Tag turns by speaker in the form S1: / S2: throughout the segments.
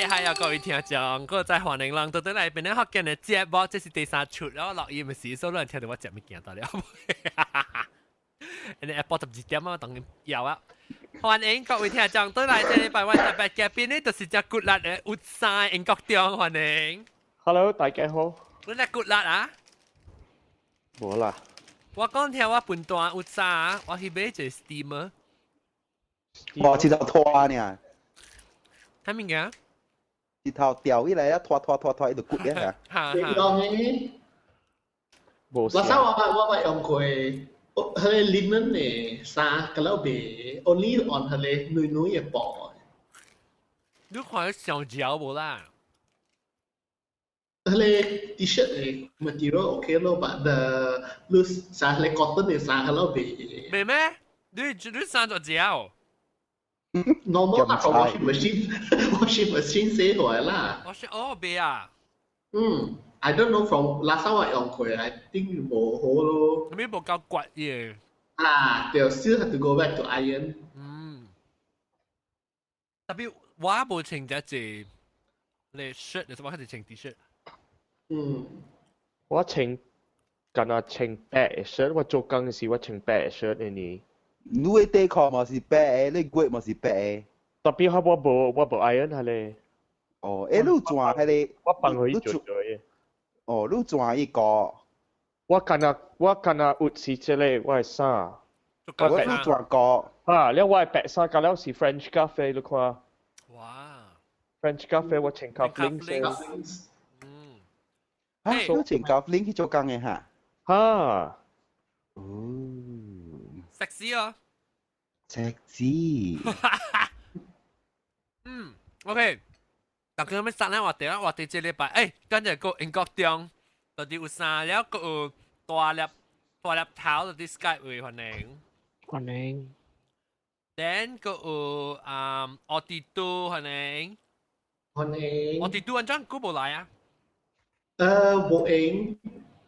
S1: 係啊，各位聽眾，閣再歡迎人到倒來變咧福建的節目，這是第三出咯。錄音的時，所有人聽著我食物件到了。你下晡12點啊，當然要啊。歡迎各位聽眾倒來，這禮拜我特別嘉賓呢，就是隻骨力的有三英國中，歡迎。
S2: Hello，大家好。
S1: 你來骨力啊？
S2: 無啦。
S1: 我講聽我笨蛋有衫，我去買一個 steamer。
S3: 我一頭拖呢。
S1: 啥物件？
S3: 一頭吊起來啊，拖拖拖拖，伊就骨嘅嚇。
S1: 哈
S4: 你用的？
S2: 無。
S4: 我捌用過，彼个 linen 的衫，佮了袂 only on 彼个軟軟的布。
S1: 你看上膠無啦？
S4: 彼個 T-shirt 的 material OK 咯，but the loose 衫，彼個 cotton 的衫佮了袂。
S1: 袂咩？你衫就膠？
S4: Normal 啦，from washing machine 洗過來啦。
S1: 我是哦，袂啊。
S4: 嗯，I don't know from last time 我用過，I think 無好咯。
S1: 咩無夠骨嘅？
S4: 啊，對，still have to go back to iron。
S1: 嗯。特別我無穿這隻你 shirt，你我開始穿 T-shirt。
S2: 我穿，敢若穿白的 shirt，我做工時我穿白的 shirt 的呢。
S3: 你的底褲嘛是白的，你骨嘛是白的。
S2: 特別我無 iron 係咧。
S3: 哦，欸，你轉彼個？
S2: 我放予伊做做的。
S3: 哦，你轉一個。
S2: 我敢若有是這個我的衫。
S3: 我你轉個。
S2: 啊，了我的白衫，佮了是 French cuff，你看。
S1: 哇
S2: ！French cuff 我穿 cufflinks。
S1: 嗯。
S3: 啊，你穿 cufflink 去做工的哈？
S2: 哈。
S3: 哦。
S1: sexy 哦。
S3: sexy。
S1: 嗯，OK。大家欲啥咧話題啊？話題這禮拜，欸，今日個英國中，到底有啥了？閣有大粒大粒頭，佇 Skype 位歡迎。
S5: 歡迎。
S1: Then 閣有啊，奧迪都歡迎。
S4: 歡迎。
S1: 奧迪都按怎久無來啊？
S4: 無閒，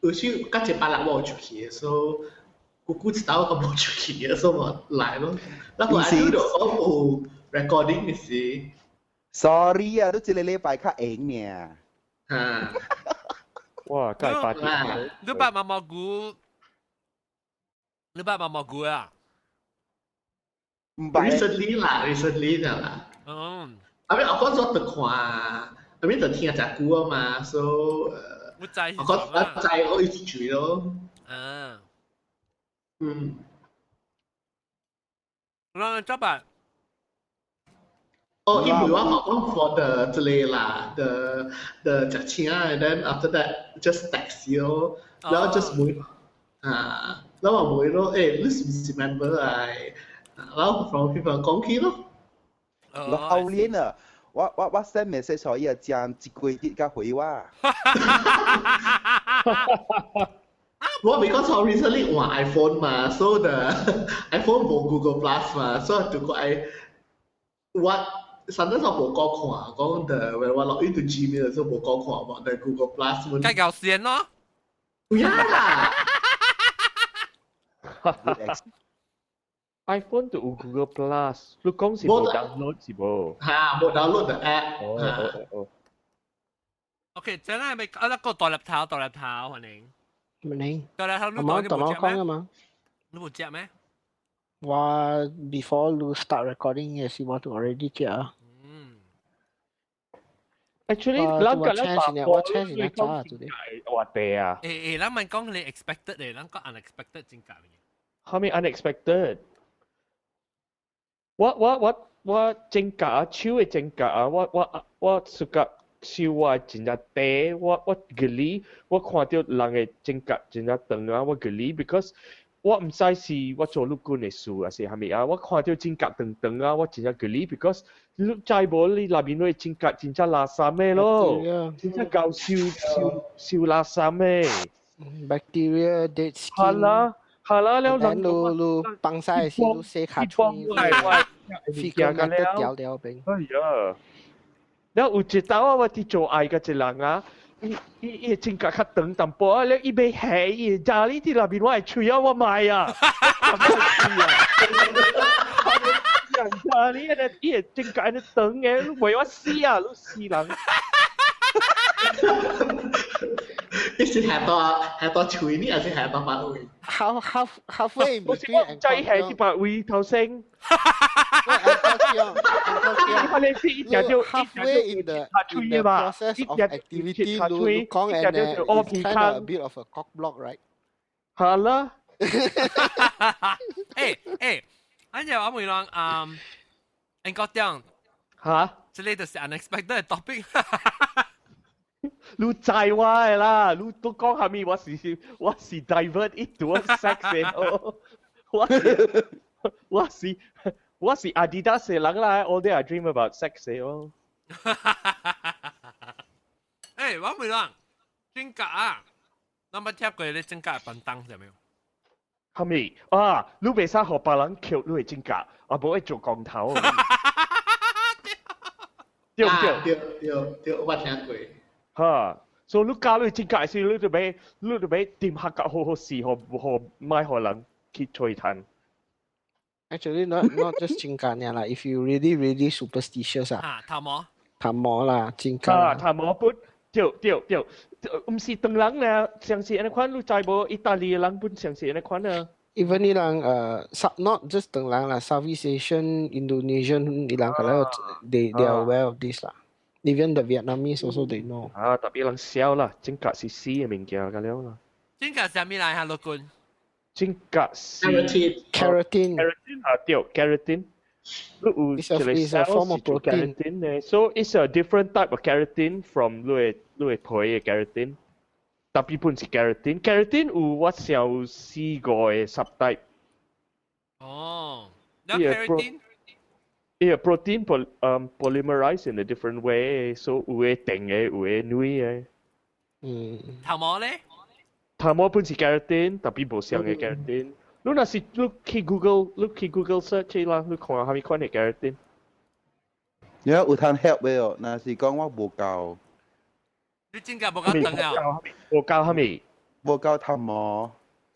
S4: 有時較一擺人無出去，所以久久一道閣無出去，所以無來咯。然後我拄著講有 recording 的時。
S3: Sorry 啊，你這個禮拜較閒呢。
S4: 嚇！
S2: 哇，蓋八點。
S1: 你捌毛毛菇？你捌毛毛菇啊？
S3: 毋捌。
S4: Recently 啦，recently 啦。啊，我講咗就看，啊，就聽誠久啊嘛，所以
S1: 我知。
S4: 我講我知我一直注咯。
S1: 咱怎辦？
S4: 哦，因為我講 for the 這個啦，the 食請，and then after that just text 咯，然後 just 問啊，然後我問咯，欸，你是毋是 member 啊？然後 from people 講起咯。
S3: 我後年啊，我 send message 予伊啊，講一個月才回我。
S4: 我 because 我 recently 換 iPhone 嘛，so the iPhone 無 Google Plus 嘛，所以就個愛我 sometimes 我無講看，講 the when 我 log into Gmail 時無講看嘛，the Google Plus。
S1: 計較先咯。
S4: 有啦。
S2: iPhone 就有 Google Plus，你講是無 download 是無？
S4: 嚇，無 download the app。
S2: 哦哦哦。
S1: OK，真係咪啊？那個大粒頭，大粒頭，歡迎。
S5: 歡迎。
S1: 大粒頭，你
S5: 阿媽同我講啊嘛。
S1: 你無食咩？
S5: 我 before 你 start recording 嘅時，我都 already 食啊。
S2: Actually，咱個咱
S5: 我請是哪早啊？做啲。
S2: 話題啊。
S1: 欸欸，咱莫講你 expected 咧，咱講 unexpected 真假嘅。
S2: 啥物 unexpected？我指甲手的指甲啊，我暑假手我真正短，我吉我看著人的指甲真正長啊，我吉 because 我毋知是我做陸軍的事還是啥物啊，我看著指甲長長啊，我真正吉 because 你知無你內面的指甲真正垃圾的咯，真正𠢕收收收垃圾的。
S5: Bacteria dead skin。
S2: 係啦。係啦，了人
S5: 你你放屎時，你洗跤喙，fecal matter 掉掉邊。
S2: 哎呀！了有一道啊，我佇做愛佮一個人啊，伊伊伊的指甲較長淡薄啊，了伊欲下伊會壓你佇內面我的喙啊，我莫啊！啊！你個伊個指甲按呢長的，你袂我死啊！你死人！
S4: 你是下到喙呢，還是下到別位？
S5: Halfway
S2: 我是我唔知係佇別位頭先。你一定就
S5: halfway in the process of activity，你講嘅呢，is kind of a bit of a cock block, right？
S2: 係啦。
S1: 誒誒，按住我問人，嗯，英國點？
S2: 嚇？
S1: 這裡就是 unexpected topic。
S2: 你知我的啦，你都講下面我是 divert 一段 sex 的哦，我是 Adidas 的人啦，all day I dream about sex 的哦。
S1: 誒，我問人，指甲啊，咱捌聽過你指甲會變重是沒有？
S2: 係咪啊？你袂使予別人抾你的指甲，啊無會做光頭。對唔對？
S4: 對對對，我聽過。
S2: 嚇！所以你教你指甲時，你就欲掂下甲好好勢，予予莫予人去吹彈。
S5: Actually, not just 指甲爾啦。If you really really superstitious 啊，
S1: 啊，頭毛，
S5: 頭毛啦，指甲。
S2: 啊，頭毛不對對對，毋是唐人呢，相信按呢款，你知無？意大利人本相信按呢款啊。
S5: Even 伊人not just 唐人啦，Southeast Asian、Indonesian 伊人可能 they are aware of this 啦。Even the Vietnamese also they know。
S2: 啊，特別人笑啦，指甲是死的物件個了啦。
S1: 指甲啥物來哈，陸君？
S2: 指甲是
S4: Keratin。
S5: Keratin。
S2: Keratin 啊，對，keratin。你有一個
S5: It's a form of protein.
S2: Keratin 呢，so it's a different type of keratin from 你的皮的 keratin。特別本是 keratin，keratin 有我想有四個的 subtype。
S1: 哦，那 keratin？
S2: 伊個 protein polymerize in a different way，所以有的定的，有的軟的。
S1: 頭毛咧？
S2: 頭毛本是 keratin，特別無相的 keratin。你若是你去 Google search 啦，你看啥物款的 keratin。
S3: 你有通 help 的哦，若是講我無夠。
S1: 你指甲無夠長啊？
S2: 無夠啥物？
S3: 無夠頭毛。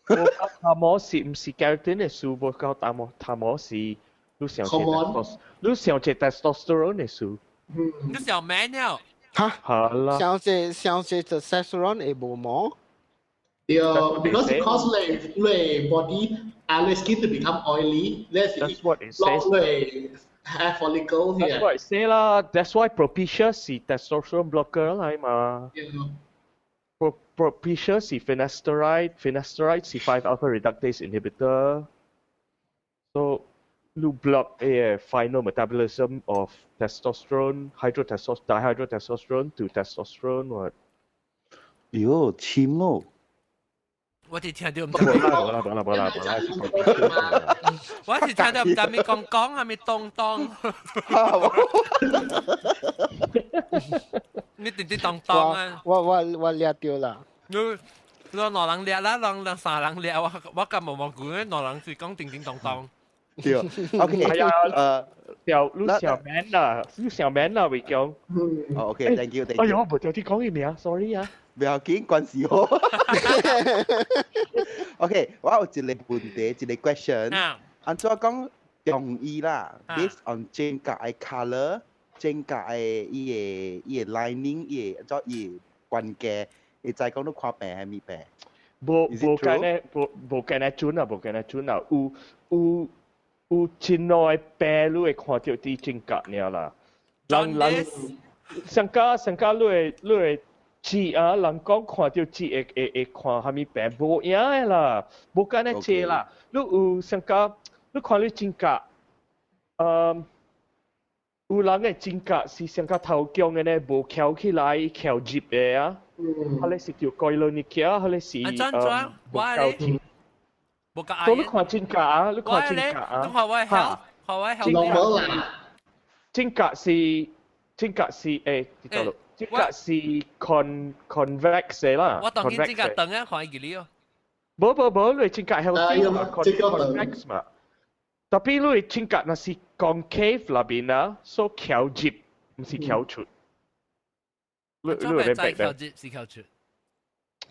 S2: 無夠頭毛是毋是 keratin 的事？無夠頭毛，頭毛是你想這你想這 testosterone 的事。
S1: 你想 man 了？
S5: 嚇？
S2: 好啦。
S5: 想這 testosterone 會無毛？
S4: 對，because 你 body 啊，你 skin to become oily，
S2: That's what it says.
S4: 你 hair follicle
S2: That's what it say 啦。That's why Propecia 是 testosterone blocker 來嘛。Propecia 是 finasteride，finasteride 是 5 alpha reductase inhibitor。So 你 block a final metabolism of testosterone, hydrotestosterone, dihydrotestosterone to testosterone what？
S3: 喲，深咯。
S1: 我是聽到毋
S2: 知。無啦無啦無啦無啦無啦。
S1: 我是聽到毋知咪講講係咪咚咚。你叮叮當當啊！
S5: 我掠到啦。
S1: 你你兩人掠啦，兩三人掠，我咁無無顧，兩人是講叮叮當當。
S3: 對，OK，
S2: 係啊，條你小 man 啦，你小 man 啦，會講。
S3: 哦，OK，thank you，thank you。
S2: 哎呀，我無條啲講伊名，sorry 啊。
S3: 不要緊，關事好。OK，我有一個問題，一個 question。按怎講中醫啦，based on 指甲的 colour，指甲的伊個 lining，伊個做伊個關鍵，會知講你看病還物病？
S2: 無無間呢，無無間呢準啊，無間呢準啊，有真老的病，你會看到佇指甲爾啦。人上加你會舌啊，人講看到舌會看啥物病，無影的啦，無間呢濟啦。你有上加，你看你指甲，有人的指甲是上較頭強的呢，無翹起來，翹入的啊。彼个是叫 koilonychia，彼个是
S1: 無夠無夠
S2: 你看指甲啊，你看指甲啊。
S1: 你看我的看我的
S4: normal 啦。
S2: 指甲是知道了。指甲是 convex 的啦。
S1: 我當見指甲長啊，看伊記哦。
S2: 無無無，你指甲 healthy 嘛，convex 嘛。特別你指甲若是 concave 那邊啊，所以翹入，毋是翹出。你會明白
S1: 翹入是翹出。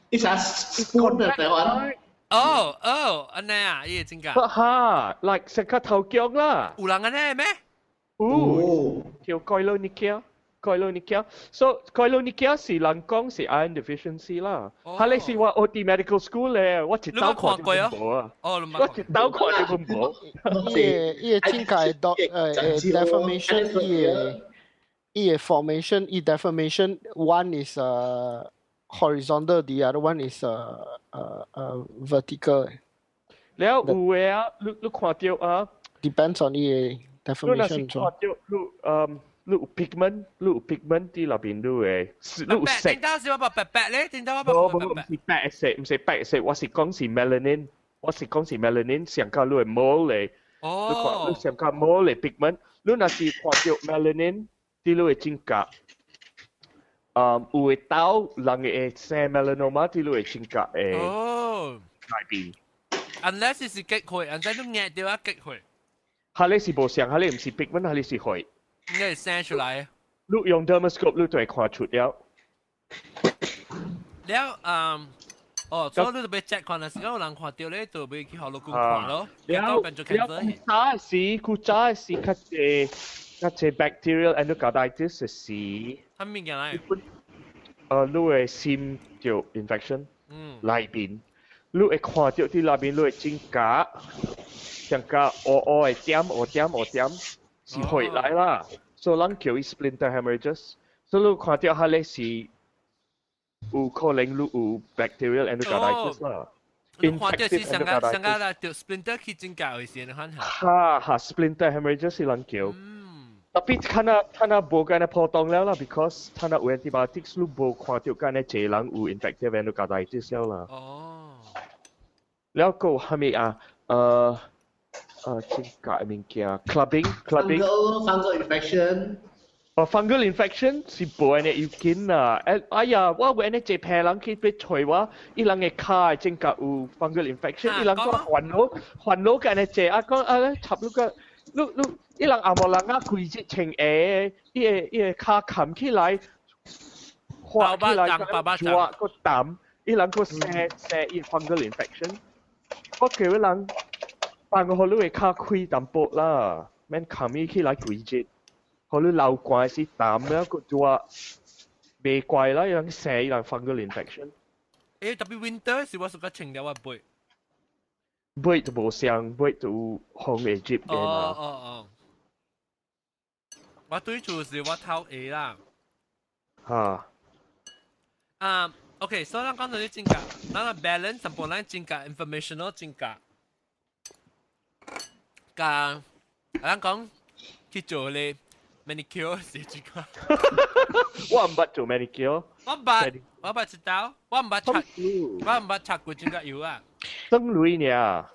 S4: 你啥 spoon 的台灣？
S1: 哦哦，按呢啊，伊個指甲。
S2: 哈，like 成個頭腳啦。
S1: 有人按呢咩？
S2: 有，叫 koilonychia。Koilonychia。So koilonychia 是人講是 iron deficiency 啦。哈，你是話我佇 medical school 咧，我一刀看就無啊。
S1: 哦，
S2: 我一刀看就無。
S5: 伊個指甲的 deformation，伊個 formation，伊 deformation one is horizontal, the other one is vertical。
S2: 了有的啊，你看著啊
S5: ，depends on 伊個 deformation。
S2: 你若是看著你你有 pigment，你有 pigment 佇內邊，你會你有色。
S1: 點解是我白白白咧？點解我
S2: 白白白？唔是白色，唔是白色，我是講是 melanin，我是講是 melanin，上較你的毛咧。
S1: 哦。
S2: 你上較毛咧 pigment，你若是看著 melanin 佇你的指甲，有的痘人會生 melanoma 佇你的指甲的內邊。
S1: Unless 是結血，unless 你壓著啊結血。
S2: 哈你是無相，哈你毋是 pigment，哈你是血。
S1: 應該係生出來。
S2: 你用 dermoscope 你就會看出了。
S1: 了，哦，所以你就欲 check 看，若是講有人看著咧，就欲去予老公看咯。
S2: 了，了，古早時，古早時較濟較濟 bacterial endocarditis 是。
S1: 啥物件來？
S2: 你的心著 infection，內邊，你會看著佇內邊你的指甲，像個烏烏的點烏點烏點，是血來啦，所以人叫伊 splinter hemorrhages，所以你看著彼个是有可能你有 bacterial endocarditis 啦。
S1: 你看著是上個上個啦，著 splinter 去指甲位先，看下。
S2: 哈哈，splinter hemorrhages 是人叫。Tapi 看啊無干那普通了啦，because 看啊有 antibiotics 你無看著干那濟人有 infective endocarditis 了啦。
S1: 哦。
S2: 了閣有啥物啊？指甲的物件，clubbing clubbing。
S4: Fungal infection。
S2: 哦，fungal infection 是無按呢要緊啦。哎呀，我有按呢一批人去欲揣我，伊人的跤的指甲有 fungal infection，伊人講煩惱煩惱干呢濟，啊講啊插你個，你你。伊人紅毛人啊，規日穿鞋，伊个跤冚起來，滑起來，熱閣澹，伊人閣生生伊 fungal infection。我叫伊人放予你的跤開淡薄啦，免冚伊起來規日，予你流汗時澹了閣熱，袂怪啦，伊人生伊人 fungal infection。
S1: 特別 winter 時我 suka 穿了我背。
S2: 背就無相，背就有風會入嘅嘛。
S1: 哦哦哦。我對住是我頭下啦。
S2: 哈。
S1: 啊，OK，所以咱講到啲指甲，咱個 balance 淡薄咱指甲 informational 指甲，加咱講去做咧 manicure 是指甲。
S2: 我毋捌做 manicure。
S1: 我捌，我捌一刀，我毋捌擦，我毋捌擦過指甲油啊。
S2: 算鐳爾。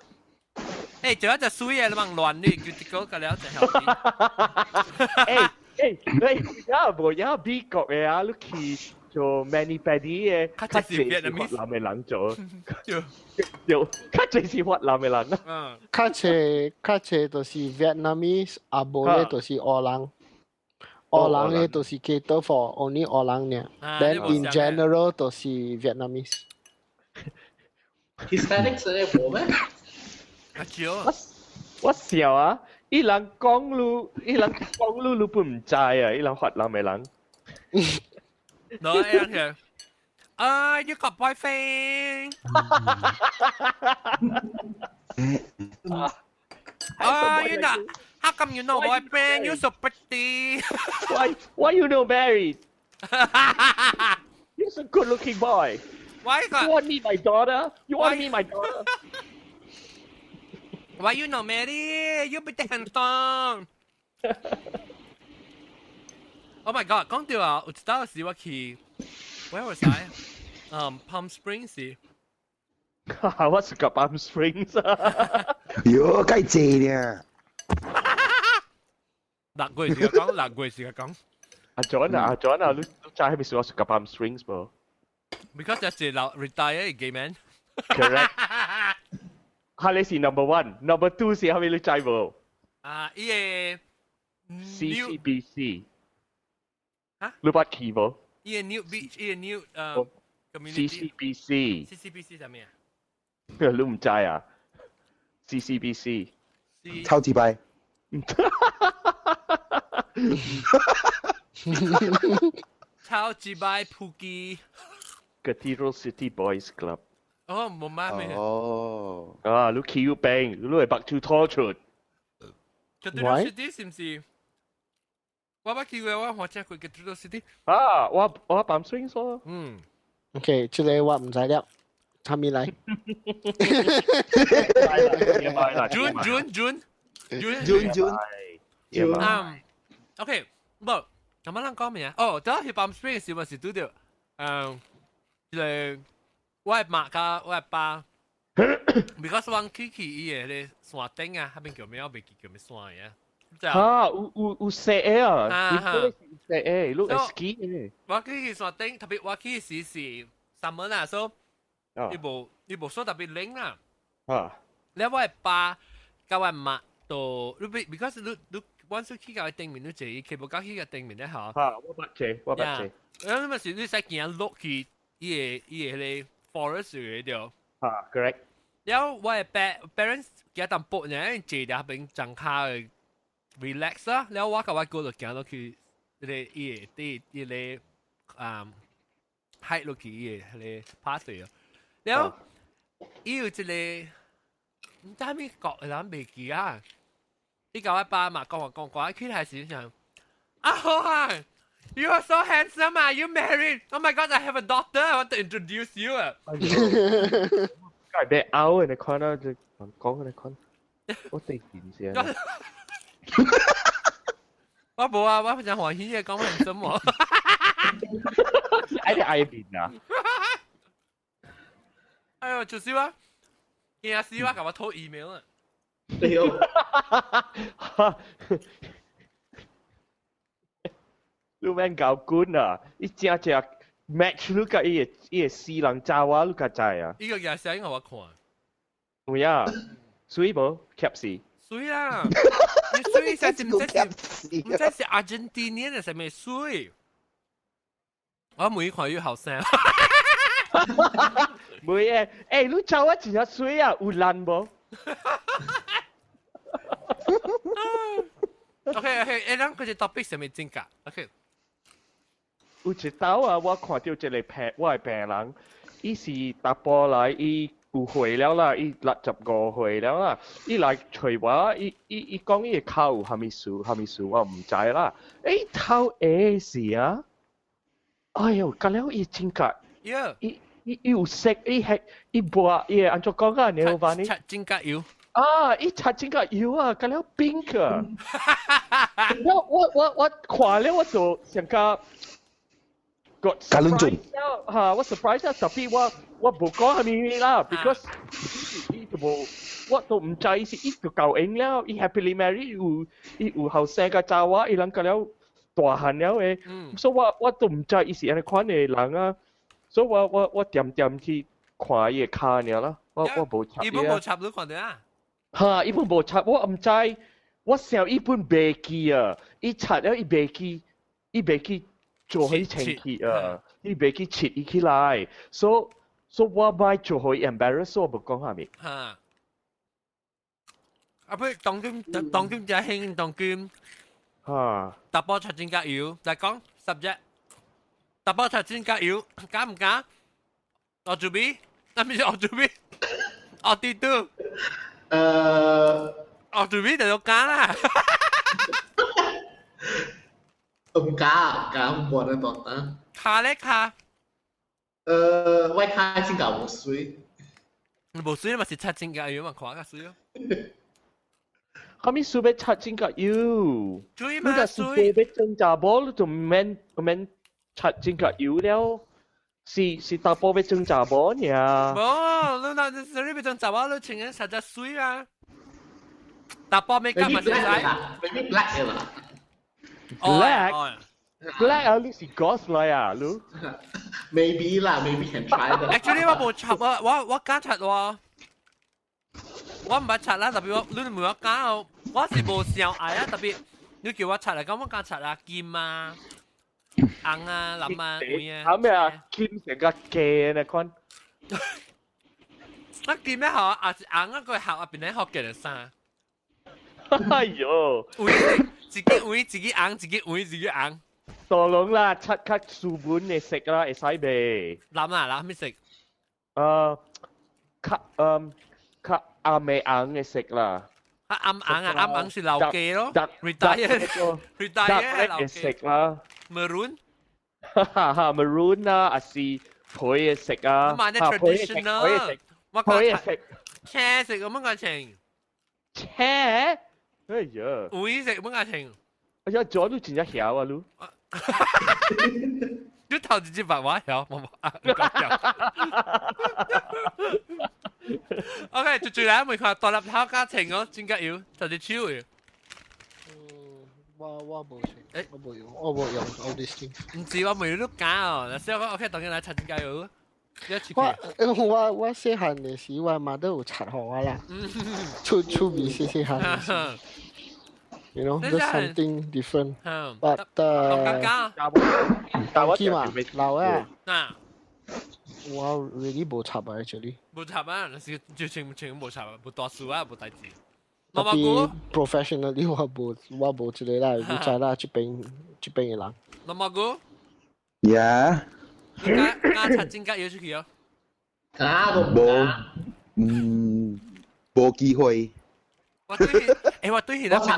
S1: 做一隻水嘅，你望亂你，叫一個個了就曉。
S2: 欸欸，你也無也美國的啊，你去做 mani pedi 的，
S1: 較濟是越
S2: 南的人做，對，較濟是越南的人
S1: 啊。
S5: 較濟較濟就是 Vietnamese，啊無咧就是烏人。烏人咧就是 cater for only 烏人爾。Then in general 就是 Vietnamese。
S4: Hispanics 咧無咩？
S1: 阿少，
S2: 我笑啊！伊人講你，伊人講你，你本毋知啊！伊人越南的人。
S1: 攞一樣啊，you got boyfriend？啊，you not? How come you no boyfriend? You so pretty.
S2: Why you no married? You're so good looking boy.
S1: Why
S2: You want me my daughter? You want me my daughter?
S1: Why you not married? You be handsome. Oh my god！講到啊，有一道時我去，where was I？Palm Springs 時。
S2: 我是個 Palm Springs。
S3: 喲，該濟呢。
S1: 六月時講，六月時講。
S2: 阿 John 啊，阿 John 啊，你你知係咪是我是個 Palm Springs 無
S1: ？Because 就是老 retire 嘅 man。
S2: Correct。哈，你是 number one，number two 是係咪你知無？
S1: 啊，伊個
S2: CCBC。
S1: 嚇？
S2: 你捌去無？
S1: 伊個 New Beach，伊個 New community。
S2: CCBC。
S1: CCBC 啥物啊？
S2: 你唔知啊？CCBC。
S3: 超級拜。
S1: 超級拜普基。
S2: Cathedral City Boys Club。
S1: 哦，冇乜咩。
S3: 哦。
S2: 啊，你去有病，你會白手拖出。
S1: Cathedral City 是唔是？我捌去過，我看正過 Cathedral City。
S2: 啊，我辦swing 所。
S1: 嗯。
S5: OK，這個我唔知了，參咪來。
S1: June June June June
S3: June June
S2: June。
S1: 嗯，OK，無，咁樣咱講咩啊？哦，等去 Palm Springs 時，咪是拄著，一個我的媽佮我的爸，because 阮去伊个彼個山頂啊，彼邊叫咩？我袂記叫咩山嘅。
S2: 嚇，有雪的啊！有雪的，你會 ski 的。
S1: 我去山頂，特別我去時是 summer 啦，所以伊無說特別冷啦。
S2: 啊！
S1: 了我的爸佮我媽都，你 because 你阮說去到頂面，你坐伊去無到去到頂面咧吼。
S2: 嚇！我捌坐，我捌坐。
S1: 咁咪是你使行落去伊個彼個 forest 嘅對。
S2: 嚇，correct。
S1: 了我的 parents 行淡薄呢，坐佇彼邊張跤 relax 啦。了我佮我哥就行落去，彼個伊個佇伊個啊 hike 落去伊個彼個 pathway。了伊有一個毋知啥物國的人袂記啊。伊共我爸媽講話講講，起來時想，啊好啊！You are so handsome, are you married? Oh my God, I have a daughter. I want to introduce you.
S2: 梗係俾拗你看啦，就講你看，我對件先。
S1: 我無啊，我真歡喜嘅講 handsome 喎。
S2: 愛你愛面啊！
S1: 哎呦，就是我，驚死我，共我偷 email 啊！
S4: 哎呦！
S2: 你免搞官啊！伊正正 match 你佮伊個死人查某，你較知啊？
S1: 伊個也寫予我看。
S2: 有影，水無？夾死。
S1: 水啦！你水才是毋知是毋知是 Argentinian 的啥物水？我每看越後生。
S2: 袂誒，欸，你查某真正水啊，有爛無？
S1: OK OK，欸，咱嗰個 topic 啥物真假？OK。
S2: 有一道啊，我看到一個病，我的病人，伊是查埔來，伊有歲了啦，伊65歲了啦，伊來揣我，伊講伊的跤有啥物事，啥物事我毋知啦。欸，頭下時啊，哎喲，甲了伊真甲，伊有色，伊係伊抹伊會按怎講啊？你有話呢？
S1: 擦指甲油。
S2: 啊！伊擦指甲油啊，甲了 pink 啊！我看了我就想甲個 surprise 嚇，我 surprise 啊！特別我無講啥物啦，because 伊就無，我都毋知是伊就夠用了，伊 happily married 有伊有後生個查某，伊人甲了大漢了的，所以我都毋知伊是按呢款的人啊，所以我恬恬去看伊的跤爾啦，我無插
S1: 伊本無插你看著啊？
S2: 嚇！伊本無插，我毋知，我想伊本袂記啊，伊插了伊袂記，伊袂記做予伊清氣啊，伊袂記切伊起來，所以我莫做予伊 embarrass，所以我無講啥物。
S1: 嚇！啊不，當今真興當今。
S2: 嚇！
S1: 查埔擦指甲油，來講十隻。查埔擦指甲油，敢毋敢？我準備，那咪是我準備，我弟弟。我準備就要敢啦。
S4: 毋敢，無得當啊。
S1: 跤咧跤？
S4: 我跤指甲無媠。
S1: 無媠嘛是擦指甲油嘛，看較媠咯。
S2: 啥物事欲擦指甲油？
S1: 水嘛
S2: 你若是欲裝查某，你就毋免擦指甲油了。是查埔欲裝查某爾。
S1: 無，你若是你欲裝查某，你穿緊實在媠啊。查埔欲敢嘛是使
S4: ？Maybe black 啦。
S2: Black black 啊！你是 ghost 來啊？你
S4: ？Maybe 啦，maybe can try 的。
S1: Actually 我無插啊，我敢插我。我毋捌插啦，特別我你問我敢哦，我是無想愛啊，特別你叫我插嚟講，我敢插啊，金啊、紅啊、藍啊、黃啊。
S2: 嚇咩啊？金成個假呢款。
S1: 那見咩學啊？是紅啊個學啊，邊咧學嘅衫。
S2: 哎呦，
S1: 位自己位自己紅，自己位自己紅。
S2: 大龍啦，七級書本你食啦，會使未？
S1: 諗啊諗咩食？
S2: 較較暗嘅紅嘅色啦。
S1: 啊暗紅啊暗紅是老記咯。retire retire
S2: 老記食啦。
S1: Maroon。
S2: 哈哈，maroon 啦，還是皮嘅色啊？
S1: 買啲 traditional。
S2: 我皮嘅色。
S1: 青色咁樣個情。
S2: 青？哎呀！
S1: 灰色咁個情。
S2: 哎呀，左都真正曉啊，你。
S1: 你頭一隻白話曉，冇冇啊？OK，就最來未看大粒頭加情哦，真緊要，就隻手嘅。
S5: 我無穿，我無用，我無用 all these things。
S1: 唔知我未都假哦，嗱，所以我 OK，當然來擦真緊要。
S5: 我我細漢的時，我媽都有擦予我啦。出出面細細漢的時。 Just something different. But 當機嘛，老啊。我 really 無插啊，actually。
S1: 無插啊，是就全全無插啊，無大事啊，無代誌。
S5: 特別 professionally 我無這個啦，你知啦，這邊的人。
S1: 老毛哥。
S3: Yeah。
S1: 加擦指甲油出去哦。
S4: 啊，
S3: 無，無機會。
S1: 我對，我對咱邊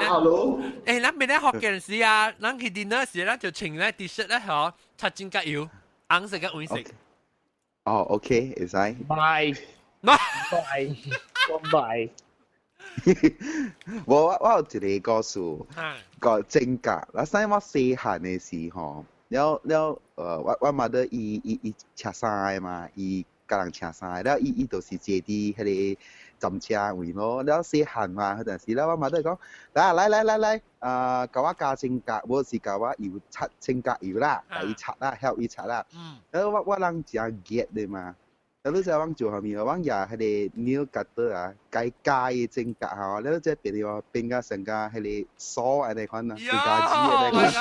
S1: 咧，咱邊咧學嘅時啊，咱去 dinner 時，咱就穿咧 T-shirt 咧，嗬，擦指甲油，紅色佮黃色。
S3: 哦，OK，會使。
S2: 賣，賣，我賣。
S3: 我有一個故事，個指甲，那使我細漢的時候，了了，我媽的伊車衫的嘛，伊共人車衫，了伊就是坐佇彼個站車位咯，了細漢嘛，彼陣時了我媽的講，來來來來，共我加指甲，無是共我油擦指甲油啦，共伊擦啦，曉伊擦啦。了我人誠熱的嘛。了你知阮做啥物無？阮舉彼個 nail cutter 啊，共伊鉸伊指甲吼，了這變了變甲成甲彼個鎖按呢款啊，指甲紙按呢款。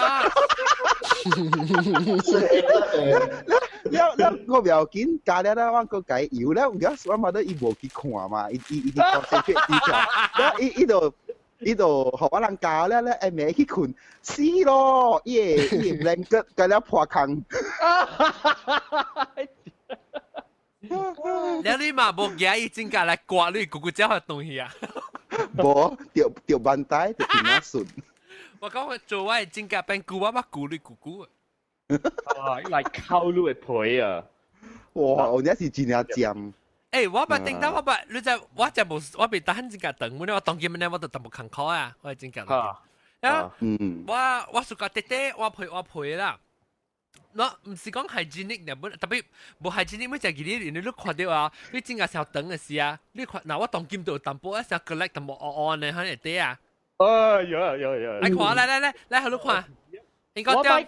S3: 了了我袂要緊，鉸了了，阮閣共伊油了，毋過我媽的伊無去看嘛，伊佇高鐵佇遮，了伊就予我人鉸了了，下暝去睏，死咯！伊的 blanket 共了破空。
S1: 了你嘛無舉伊指甲來割你，咕咕叫個東西啊？
S3: 無，著挽帶，著平仔順。
S1: 我講我做我的指甲變舊，我捌咕你咕咕。
S2: 啊，來摳你的皮啊！
S3: 哇，有影是真正尖。
S1: 我捌頂到我捌，你知我真無，我袂當指甲長，我當今呢我就淡薄艱苦啊，我的指甲。啊，我暑假弟弟我陪啦。我毋是講 hygienic 呢，本特別無 hygienic 每隻記你你看到啊，你指甲小長的時啊，你看嗱我當今就有淡薄一成 collect 淡薄烏烏呢，可能會底啊。
S2: 哦，有有有。
S1: 來看，來來來來，好你看。應該
S2: 我莫看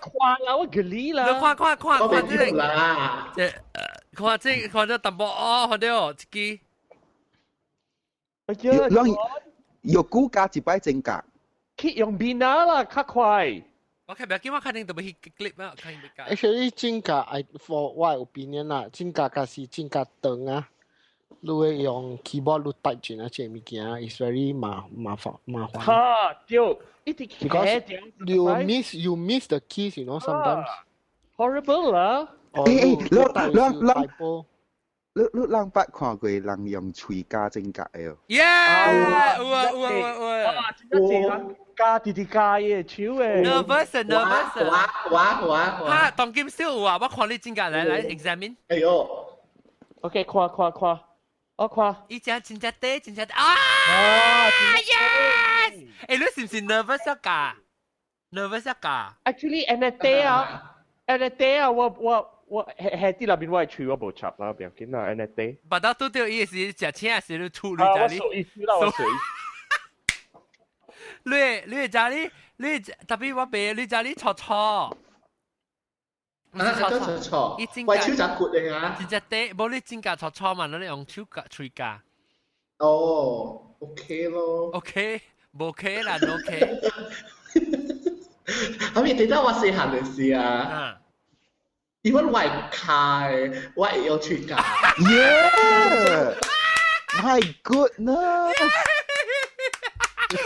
S2: 啦，我吉你啦。
S1: 你看看看看這個，
S4: 啦。
S1: 這看這看這淡薄烏，看到一支。
S2: 哎呀，
S3: 藥膏加一擺指甲。
S2: 去用面啊啦，較快。
S1: 我看袂緊，我肯定都欲去 clip 啊，肯定欲。
S5: Actually，指甲 I for 我 opinion 啦，指甲假是指甲長啊，你會用 keyboard 你 type 進啊，這物件 is very 麻煩麻煩。
S2: 哈，對，一直
S5: Because you miss the keys sometimes.
S2: Horrible 啦！
S3: 欸欸，你你你人捌看過人用喙鉸指甲的哦？
S1: Yeah！有啊有啊有啊！
S2: 哇，真正人鉸直直鉸伊的手誒。
S1: Nervous nervous。
S4: 哇哇哇哇！
S1: 哈，當今少有啊！我看你指甲來來 examine。
S4: 哎呦
S2: ！OK，看看看，我看。
S1: 伊只真正短，真正啊！Yes！欸，你是毋是 nervous 啊？nervous 啊
S2: ？Actually，按呢短啊，按呢短啊，我係啲那邊我係喙我無插啦，不要緊啦，按呢短。
S1: 把到拄著伊是食青時你吐你
S2: 知你。我數意思啦，我數意思。
S1: 你知你你特別我白你知你錯錯。
S4: 啊，錯錯，
S1: 伊指
S4: 我手就骨的啊。
S1: 真正短，無你指甲錯錯嘛，你用手鉸喙鉸。
S4: 哦，OK 咯。
S1: OK，無 OK 啦，OK。
S4: 後面等到我細漢的時啊。因為我會開，我會用喙鉸。
S3: Yeah！ My goodness！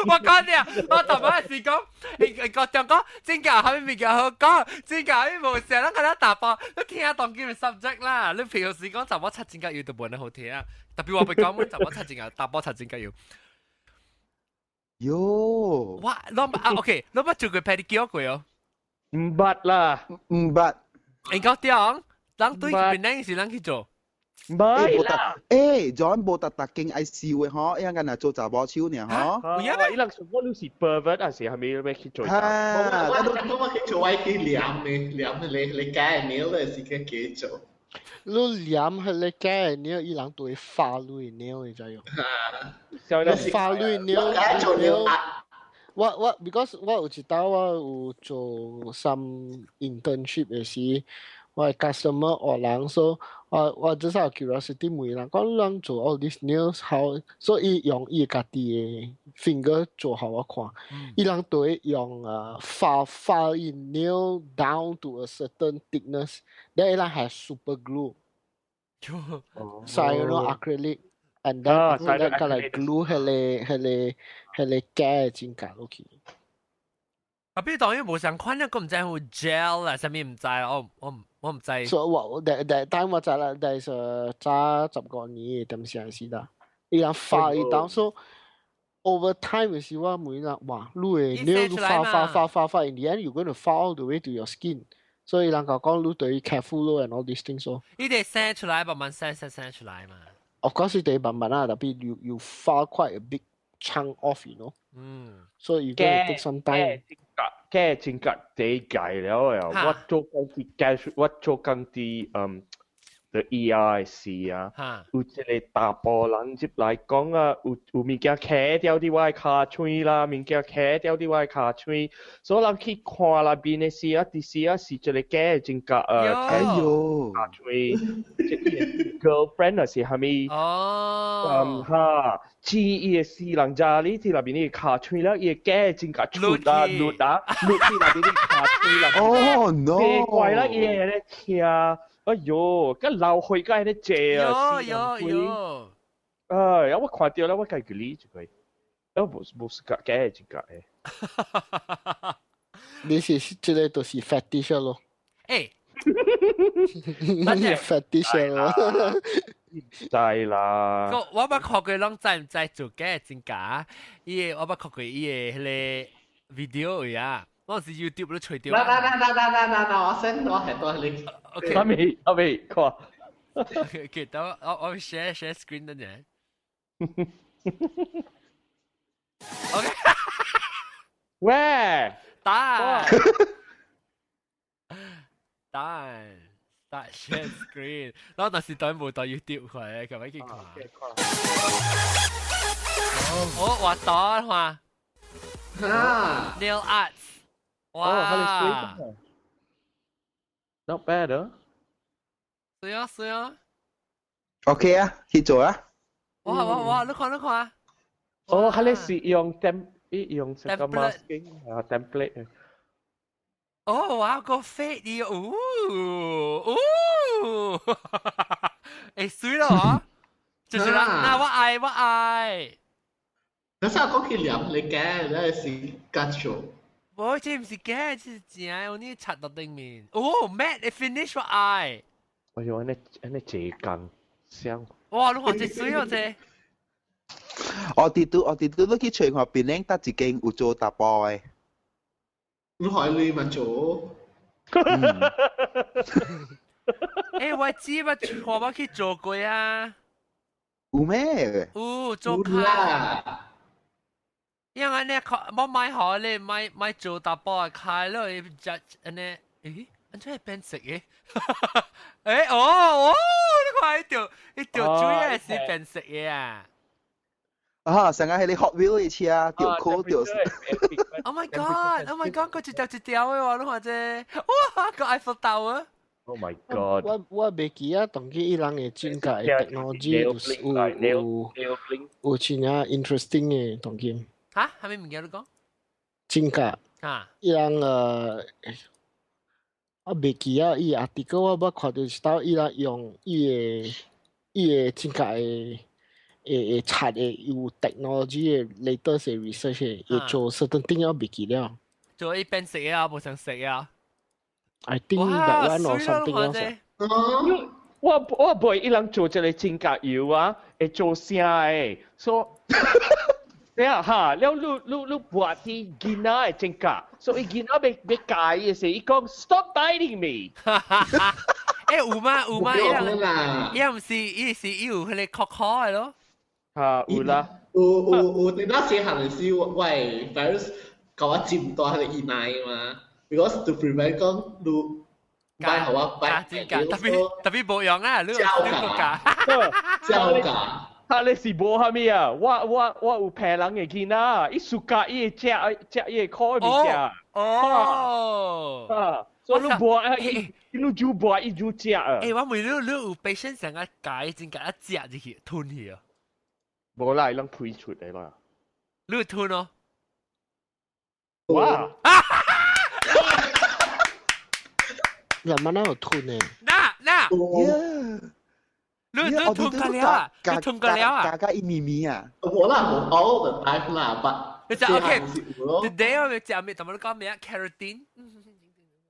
S1: 我講你啊，我頭擺是講，伊講講講，指甲啥物物件好講，指甲啥物無啥，咱個咧打包，你聽當今嘅 subject 啦。你平時講查某擦指甲油都無呢好聽啊，特別我袂講，阮查某擦指甲，查埔擦指甲油。
S3: 喲，
S1: 我攏啊 OK，攏捌做過 pedicure 過哦？
S2: 毋捌啦，
S3: 毋捌。
S1: 應該對，人對邊個是人去做？
S2: 唔係啦。
S3: 欸，John 無特特經愛笑嘅嗬，伊人敢若做查某手爾嗬。
S2: 有影，伊人說我你是 pervert 還是係咪欲去做？
S3: 啊，
S4: 我我我去做我去黏嘅，黏你你假嘅鳥咧是去幾做？
S5: 你黏彼个假的鳥，伊人都會發你的鳥，你知無？發你的鳥，
S4: 做鳥。
S5: 我我 because 我有一道我有做 some internship 的時，我的 customer 學人，所以我我至少 curiosity 問人講人做 all these nails how，所以伊用伊家己的 finger 做予我看，伊人都會用啊 file file 伊 nail down to a certain thickness，then 伊人係 super glue，cyanoacrylic and then after that 佮來 glue 彼个彼个彼个假的指甲落去。
S1: 啊，比如當然無相款咧，我毋知有 gel 啊，啥物毋知，我我我毋知。
S5: 所以我 that that time 我知啦，that is 早15年的點時時啦，伊人 file 伊當 so over time 的時我問人哇，你的 nail file file file file file，in the end you going to file all the way to your skin。所以人講講你對 careful 咯，and all these things 咯。
S1: 你得生出來，慢慢生生生出來嘛。
S5: Of course 你得慢慢啊，特別 you file quite a big chunk off。So you gonna take some time。
S2: 假真假第界了呀！我做工啲 cash，我做工啲嗯，the EIC 啊，有一個查埔人入來講啊，有有物件徛掉佇我的跤喙啦，物件徛掉佇我的跤喙，所以人去看內面的時啊，佇時啊是一個假的指甲
S3: 哎喲，
S2: 跤喙，這 girlfriend 還是啥物？
S1: 哦，
S2: 嗯哈，知伊的死人家你佇內面的跤喙了，伊的假的指甲出啊落啊，落去內面的跤喙啦。
S3: 哦 no！
S2: 奇怪啦，伊會咧聽，哎喲，佮流血佮咧坐啊，
S1: 有有有。
S2: 哎，我看著了，我家己理一個，我無無是假的指甲的。
S5: 你是這個就是 fetish 咯。
S1: 欸，
S5: 你 fetish 咯。
S2: 知啦。
S1: 我我捌看過人知毋知做假的指甲？伊個我捌看過伊個彼个 video 啊，我是 YouTube 都揣著。
S4: 來來來來來來來來，我先我係多你。
S1: OK。
S2: 我未我未看。
S1: OK，等我我我 share share screen 等陣。OK。
S2: 喂。
S1: 打。Done. Start share screen。然後但是等無到 YouTube 佢，咁樣去看。哦，我到話。
S4: 啊。
S1: Nail arts。哇。
S2: Not bad 啊。
S1: 是啊是啊。
S3: OK 啊，去做啊。
S1: 哇哇哇！你看你看。
S2: 哦，佢哋是用 tem 用這個 masking 啊 template。
S1: 哦，哇，個 fade 哦，哦，欸，媠咯，嗬，就是啦，那我愛我愛。
S4: 那時候講起黏你假，那是假做。
S1: 無，這毋是假，這是真的，我你擦到頂面。哦，matte finish 我愛。
S2: 哎喲，按呢按呢這工香。
S1: 哇，你看這媠哦這。
S3: 我佇拄我佇拄你去揣看檳城搭一間有做查埔的。
S4: 你可以嘛做？
S1: 欸，我知捌看我去做過啊。
S3: 有咩？
S1: 有做卡。因為呢，我買好咧，買買做查埔的開了，伊只按呢，欸，按怎會變色的？欸，哦哦，你看伊著伊著水的是變色的啊！
S3: 啊，上個彼個 Hot Wheel 的車，著箍著。
S1: Oh my god! Oh my god! 閣一條一條的喎，你看這，哇，個 Eiffel Tower。
S2: Oh my god！
S5: 我我袂記啊，當今伊人的指甲的 technology 就是有有有真正 interesting 的當今。
S1: 嚇？啥物物件你講？
S5: 指甲。
S1: 啊。
S5: 伊人我袂記啊，伊 article 我捌看著是到伊人用伊的伊的指甲的會會刷的有 technology 的 latest research 會做 certain thing 要袂記了。
S1: 做一邊食啊，無想食啊。
S5: I think that one or something else。
S2: 我袂伊人做這个指甲油啊，會做聲的，所以啊哈，了你你你抹佇囡仔的指甲，所以囡仔欲欲鉸伊的時，伊講 stop biting me。
S1: 欸，有嗎？有嗎？伊人毋是伊是伊有彼个殼殼的咯。
S2: 哈，有啦。
S4: 有有有，你那時行的是我的 parents 共我剪斷彼個耳奶嘛，because to prevent 講你擺予我擺
S1: 指甲，特別特別無用啊！你你個鉸，
S4: 膠鉸。
S2: 哈，你是無啥物啊？我我我有別人的囡仔，伊 suka 伊會食食伊會苦的物件。
S1: 哦。
S2: 啊，所以你無啊，伊你煮無伊就食啊。
S1: 欸，我問你，你有 patient 想啊鉸指甲一食入去吞去啊？
S2: 無啦，伊攏推出來啦。
S1: 你會吞哦？
S2: 哇！
S5: 人們哪有吞呢？
S1: 那那。你你吞過了啊？你吞過了啊？
S3: 鉸鉸伊咪咪啊！
S4: 無啦，無 all the time 啦，but
S1: 你就 OK。Today 我食咩？同埋你講咩啊？Carotene。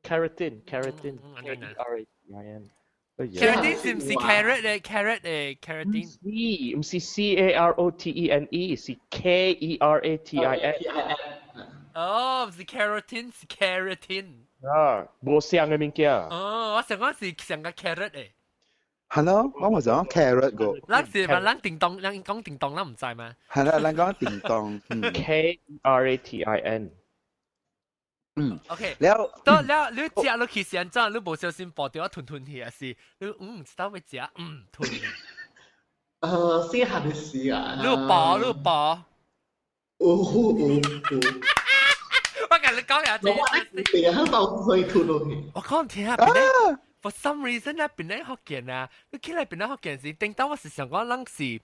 S2: Carotene, carotene, C A R O T I N。
S1: Carotene 是毋是 carrot 咧？carrot 咧？carotene？
S2: 是，毋是 C A R O T E N E，是 K E R A T I N。
S1: 哦，毋是 carotene，是 carotene。
S2: 啊，無相的物件。
S1: 哦，我想講是上個 carrot 誒。
S3: 係咯，我咪想講 carrot 個。
S1: 咱是嘛？咱叮當，咱講叮當，咱毋知嗎？
S3: 係啦，咱講叮當。
S2: K R A T I N。
S3: 嗯。
S1: OK。
S3: 了。
S1: 到了，你食落去是按怎？你無小心步著吞吞去，還是你知道欲食吞？
S4: 細漢的時啊。
S1: 你飽，你飽。
S4: 有有有。
S1: 我共你講下，
S4: 我對啊，到會吞落去。
S1: 我講聽下，檳榔 for some reason 啊，檳榔福建啊，你起來檳榔福建時，頂當我是想講，咱是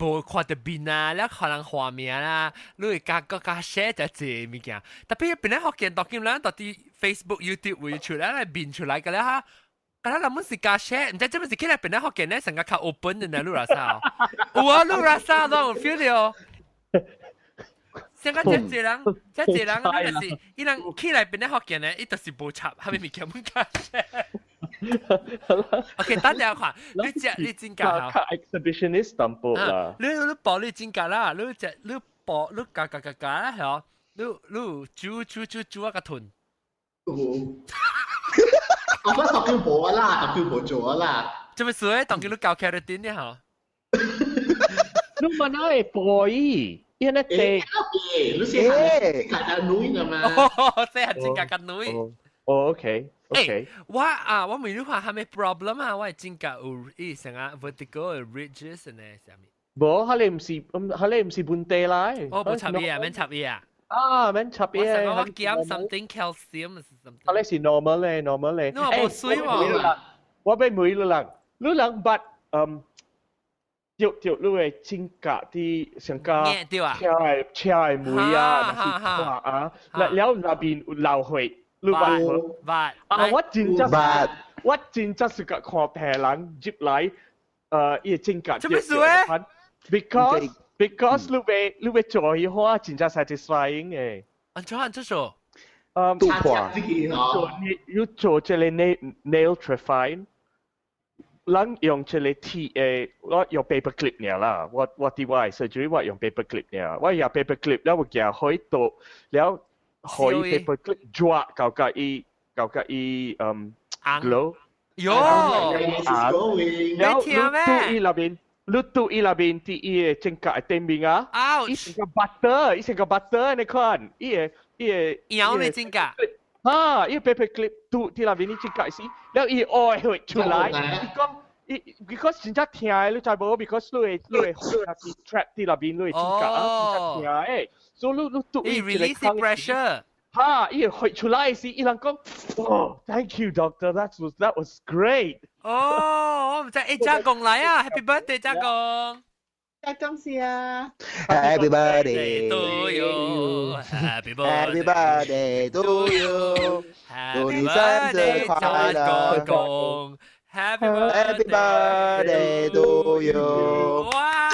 S1: 無看著面啊，了可能畫面啦，你會加閣加 share 一濟物件。特別檳榔福建當今咱到佇 Facebook、YouTube 會出來，來面出來個了哈。敢若人們是加 share，毋知這物是起來檳榔福建咧，成個較 open 的呢，你拉啥？有啊，你拉啥都有 feel 到。成個這濟人，這濟人，你就是伊人起來檳榔福建咧，伊就是無插，蝦米物件阮加 share。 OK，等下看，你食你指甲
S2: 較 exhibitionist 淡薄啦。
S1: 你你薄你指甲啦，你食你薄你鉸鉸鉸鉸啦，係你你煮煮煮煮啊個吞。
S4: 有。我講當叫無啦，當叫無做啦。
S1: 做咩事咧？當叫你鉸 carotene 咧嗬？
S2: 你問下會背，伊那地。
S4: 你是係鉸鉸女嘛？
S1: 哦，這係指甲鉸女。
S2: 哦，OK。
S1: 欸，我啊，我問你看蝦米 problem 啊？我指甲有伊成啊 vertical ridges 呢，啥物？
S2: 無，彼个毋是，彼个毋是問題啦。
S1: 哦，無插伊啊，免插伊啊。
S2: 啊，免插伊。
S1: 我想講我減 something calcium 是 something。
S2: 彼個是 normal 咧，normal 咧。
S1: 你話無水喎？
S2: 我欲問你人，你人捌著著你的指甲佇上加車的車的門啊，還是看啊，了了內面有流血。你捌無？
S1: 捌。
S2: 啊！我真正我真正是共看別人入來，伊的指甲。
S1: 做咩事咧
S2: ？Because 你欲做彼款真正 satisfying 的。
S1: 按怎按怎做？
S3: 做破。
S2: 做你做這个 nail trephine，咱用這个鐵的，我用 paper clip 爾啦。我我佇我的 surgery 我用 paper clip 爾，我用 paper clip 了有舉開刀了。予伊 paper clip 抓到甲伊到甲伊glow。
S1: 喲，
S2: 了你拄伊內面，你拄伊內面佇伊的指甲的頂面啊，伊成個 butter，伊成個 butter 你看，伊的伊的
S1: 咬你指甲。
S2: 啊，伊 paper clip 拄佇內面你指甲時，了伊愛血出來，伊講伊 because 真正疼的，你知無？because 你會你會血是 trap 佇內面，你的指甲啊，真正疼的。所以你你拄
S1: 伊 release the pressure。
S2: 哈！伊血出來時，伊人講：哦，thank you doctor, that was great。
S1: 哦，我毋知，欸，家公來啊，Happy birthday，家公。
S6: 家公是啊。
S3: Happy birthday
S1: to you, Happy
S3: birthday, birthday to you，祝你生日快樂，
S1: 公，Happy
S3: birthday to you。
S1: 哇！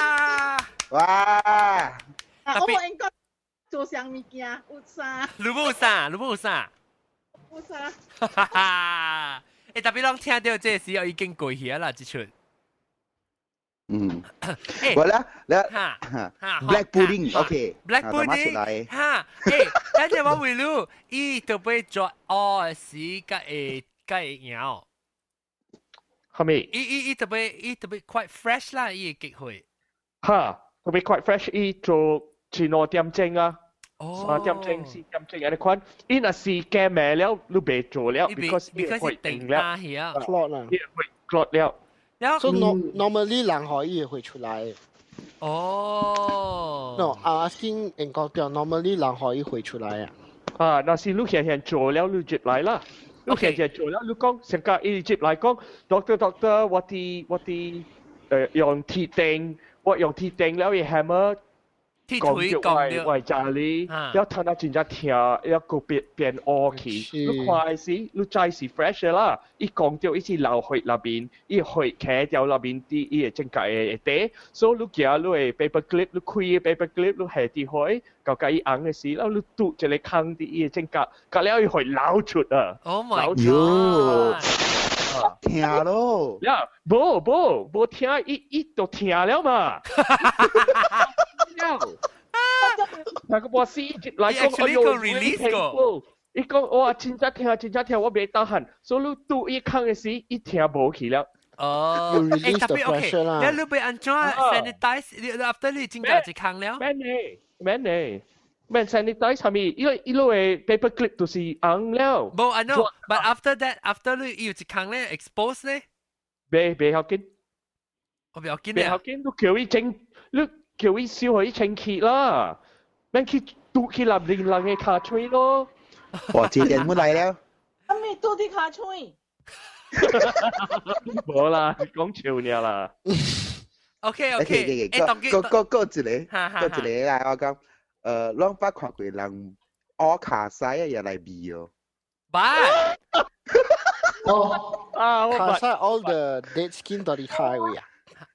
S3: 哇！
S6: 我無應該做啥物件，有啥？
S1: 你無啥？你無啥？
S6: 有啥？
S1: 哈哈！欸，特別攏聽到這時候已經過去啦，這出。
S3: 我咧，咧，Black pudding，OK。
S1: Black pudding，哈，欸，等陣我問你，伊特別做哦時甲會甲會搖。
S2: 係咪？
S1: 伊特別 quite fresh 啦，伊嘅機會。
S2: 哈，特別 quite fresh，伊做前2點鐘啊。
S1: 哦。
S2: 3點鐘、4點鐘按呢款，伊若是加暝了，你袂做了，because 伊會定了
S5: ，clot 啦，
S2: 伊會 clot 了。
S5: 所以 normally 人可以會出來。
S1: 哦。
S5: No, I'm asking 英國掉 normally 人可以會出來啊。
S2: 啊，若是你現現做了，你接來啦。你現現做了，你講成個伊接來講，doctor doctor，我佇用鐵釘，我用鐵釘了，伊 hammer。
S1: 講
S2: 到我我家裡，了疼到真正疼，了個變變烏去。你看時，你知是 fresh 啦。伊講到伊是流血那邊，伊血徛掉那邊啲伊會指甲會短，所以你行你的 paper clip，你開個 paper clip，你下啲血，到甲伊紅的時，了你拄一個空佇伊的指甲，甲了伊血流出啊
S1: ！Oh my god！
S3: 疼咯！
S2: 呀，無無無疼，伊伊就疼了嘛。了，那個波斯來講，哎呦，release
S1: 過。
S2: 伊講哇，真正疼，真正疼，我袂當喊，所以你拄伊空的時，伊疼無去了。
S1: 哦，欸，特別 OK，你你欲按怎 sanitize？你 after 你指甲一空了？
S2: 免呢，免呢，免 sanitize 啥物？因為伊路的 paper clip 就是紅了。
S1: 無，I know，but after that，after 你有一空咧 expose 咧？
S2: 袂要緊。
S1: 我袂要緊。
S2: 袂要緊，你叫伊清，你叫伊燒予伊清氣啦，免去拄去立人人的跤喙咯。
S3: 哇！這電冇來了。
S6: 阿咪拄佇跤喙。
S2: 無啦，講笑爾啦。
S1: OK OK，
S3: 閣閣閣一個，閣一個來我講，攏捌看過人烏跤屎啊，也來味哦。
S1: 捌。
S4: 哦，
S2: 啊，
S5: 跤屎 all the dead skin 到佇跤位啊。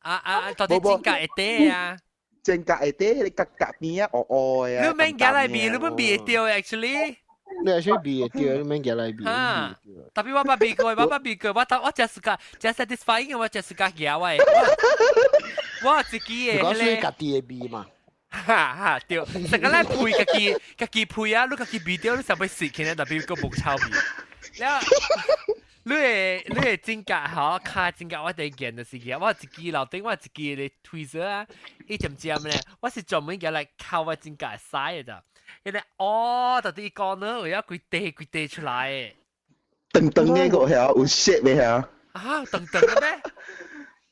S1: 啊啊，到底指甲會短啊？
S3: 指甲會短，彼個角角邊啊，烏烏的啊。
S1: 你免夾來味，你免味會著 actually。
S5: 你係想味會著，你免夾來味。
S1: 哈，特別我捌味過，我捌味過，我我食自家食 satisfying，我食自家夾我的。我自己的。
S5: 我是家己的味嘛。
S1: 哈哈，對，成個咱配家己家己配啊，你家己味著，你想欲食起來，特別閣無臭味。了，你的指甲吼，跤指甲我第一件就是夾，我一支樓頂我一支的 tweezer 啊，伊尖尖咧，我是專門夾來摳我指甲屎的咋。彼個哦，到底講呢，有一規塊規塊出來的。
S3: 長長的個係有 shape 的係。
S1: 啊，長長的咩？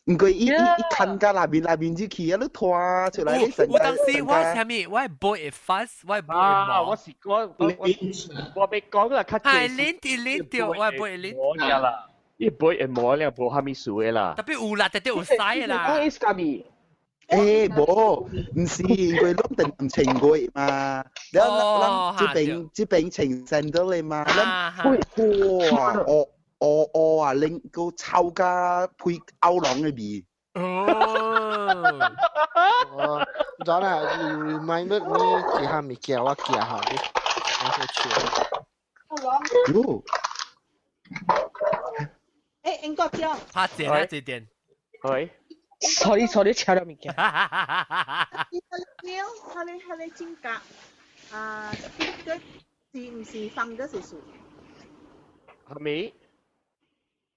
S3: 毋過伊伊伊牽甲內面內面入去啊，你拖出來你
S1: 有當時我啥物，我係背會 fuzz，我係背會毛。
S2: 我是我我我欲講啦，較
S1: 係 lint 一 lint 著，我係背會 lint。
S2: 無啦，伊背會毛了，無蝦米事的啦。
S1: 特別有啦，特別有屎的啦。
S7: 講是啥物？
S3: 欸，無，毋是，因為攏定清過嘛，了咱這邊這邊清 sandal 的嘛，咱哇，烏烏烏啊，拎個臭甲配歐龍的味。
S1: 哦，
S5: 哦，早啦，你 reminded me 一項物件，我記下，我去笑。
S3: 喲。
S6: 欸，英國醬。
S1: 拍正啊，這點。
S2: 係。
S7: sorry sorry，車了物件。
S6: 你彼個指甲啊，這個是毋是 fungus 的事？
S2: 係咪？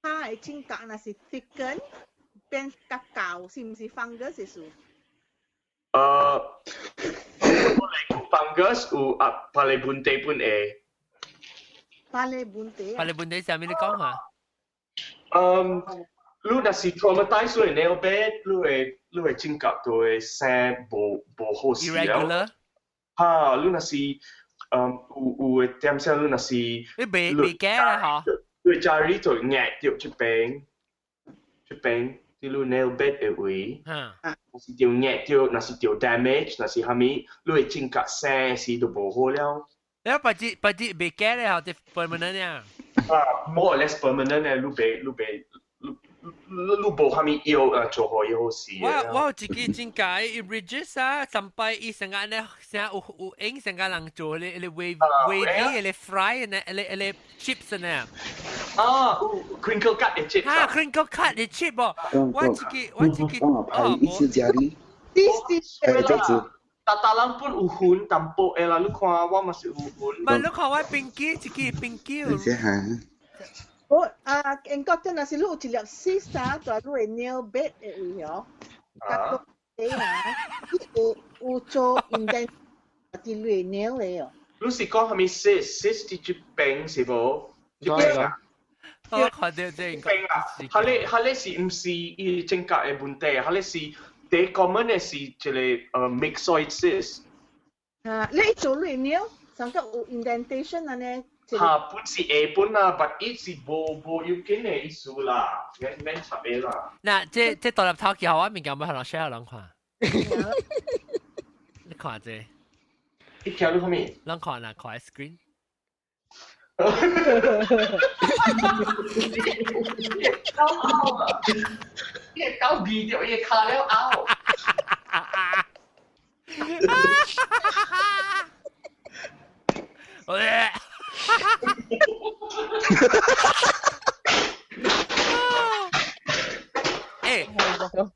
S6: 它的指甲若是 thicken 變較厚，是毋是 fungus 的事？fungus
S2: 有啊，別个問題本會。
S6: 別个問題啊？
S1: 別个問題啥物你講下？
S2: 嗯。你若是 traumatize 你 nail bed，你會指甲就會生無無好勢了。哈，你若是有有的點聲，你若是
S1: 你袂袂驚啦嗬？
S2: 你家裡就壓著這邊，這邊，你 nail bed 的位，若是著壓著，若是著 damage，若是啥物，你會指甲生時就無好了。
S1: 你別只別只袂驚咧，嗬，就 permanent 呀。
S2: 啊，more or less permanent 咧，你袂你袂。你你無蝦米藥啊，做好伊好勢。
S1: 我有一個真解，伊 register 啊，上擺伊成個咧，成有影成個人做咧，咧 wave wavy 咧 fry 咧咧咧 chips 呢。
S2: 啊，有 crinkle cut 的 chips。
S1: 啊，crinkle cut 的 chip 哦，我這個
S3: 哦，一次加哩。誒，這子。
S2: 逐逐人本有分淡薄的啦，你看我嘛是有分。
S1: 唔係，你看我冰機，這個冰機。
S6: 我啊，英國真係是你有一粒 cyst 啊，在你的 nail bed 的位哦，啊，對啊，伊會有做 indent 佇你的 nail 的哦。
S2: 你是講啥物 cyst？cyst 佇這邊是無？這邊啊？
S1: 我看到這
S2: 邊啊，彼個是毋是伊指甲的問題？彼個是最 common 的是一個myxoid cyst。
S6: 啊，你做你 nail 上個有 indentation 啊呢？
S2: 嚇，本是下本啦，但伊是無要緊的意思啦，免插的啦。
S1: 嗱，這獨立頭橋我物件欲予人 share 人看。你看這。
S2: 你橋你看咩？
S1: 人看啦，看 screen。
S2: 搞拗啊！伊搞味著，伊跤了拗。
S1: 喂！欸，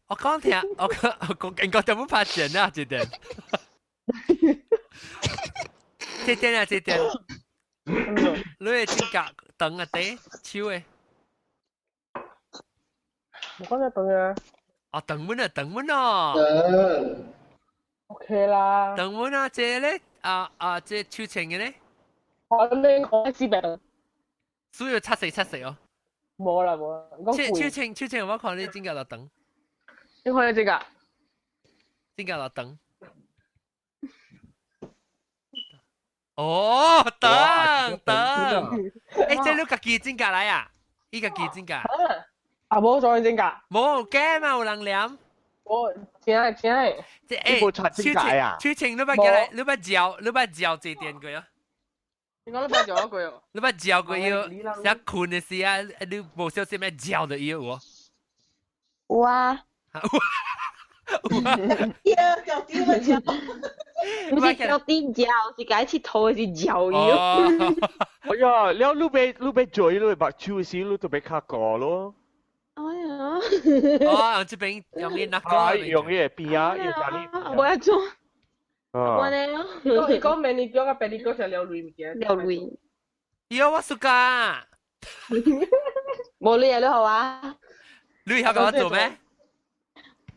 S1: 我講聽，我講應該就冇拍剪啊，這點。這點啊，這點。你的指甲長啊，短手的。
S7: 我講得長啊。
S1: 啊，長滿啊，長滿哦。
S7: OK 啦。
S1: 長滿啊，這咧啊啊，這手穿的咧。
S7: 我你講四百。
S1: 所有七四七四哦。
S7: 冇啦冇啦。
S1: 手手穿手穿，我看你指甲落長。
S7: 你看你指甲。
S1: 指甲落長。哦，等等，欸，這你家己指甲來啊？伊家己指甲。
S7: 啊，無做指甲。
S1: 無假嘛，有人黏。
S7: 我真真。
S1: 這欸，
S2: 手穿啊？
S1: 手穿你捌過來，你捌嚼，你捌嚼這電過啊？
S7: 你講你捌嚼過哦？
S1: 你捌嚼過伊？想睏的時啊，你無小心咩嚼到伊有無？
S8: 有啊。
S1: 有啊。
S6: 嚼掉咪嚼。
S8: 唔是腳底嚼，是共伊𨑨迌是嚼伊。
S2: 哎呀，了你欲做，你目睭時，你就欲較高咯。
S8: 哎呀！
S1: 哦，這邊用伊那個。
S2: 用伊個邊啊，用家己。
S8: 無愛做。我呢？
S7: 伊講 manicure 佮 pedicure 是撩鐳物件。
S8: 撩鐳。
S1: 伊我暑假。
S8: 無鐳啊，你予我。
S1: 你曉共我做咩？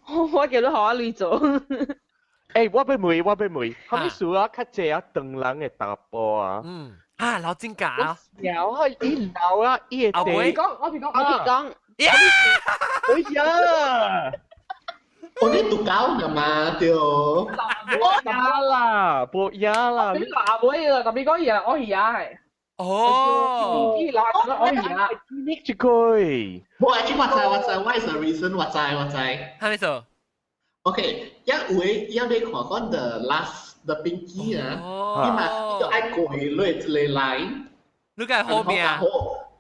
S8: 我叫你予我鐳做。
S2: 欸，我欲問，我欲問，啥物事啊？較濟啊，長人的查埔啊。
S1: 嗯。啊，老指甲啊。
S2: 老啊，伊老啊，伊會
S7: 我講，我是講，
S8: 我是講。
S2: 哎呀！
S4: 我你獨搞㗎嘛，對。
S2: 無影啦，無影啦。
S7: 你老尾啦，特別講伊啊，我是啊係。
S1: 哦。
S7: 伊老我是啊。
S2: 你一句。
S4: 無啊，這我知我知，我是 reason 我知我知。
S1: 啥物事？
S4: OK，一位一你看講 the last the pinky 啊，伊嘛伊就愛過落一個 line。
S1: 你講好命。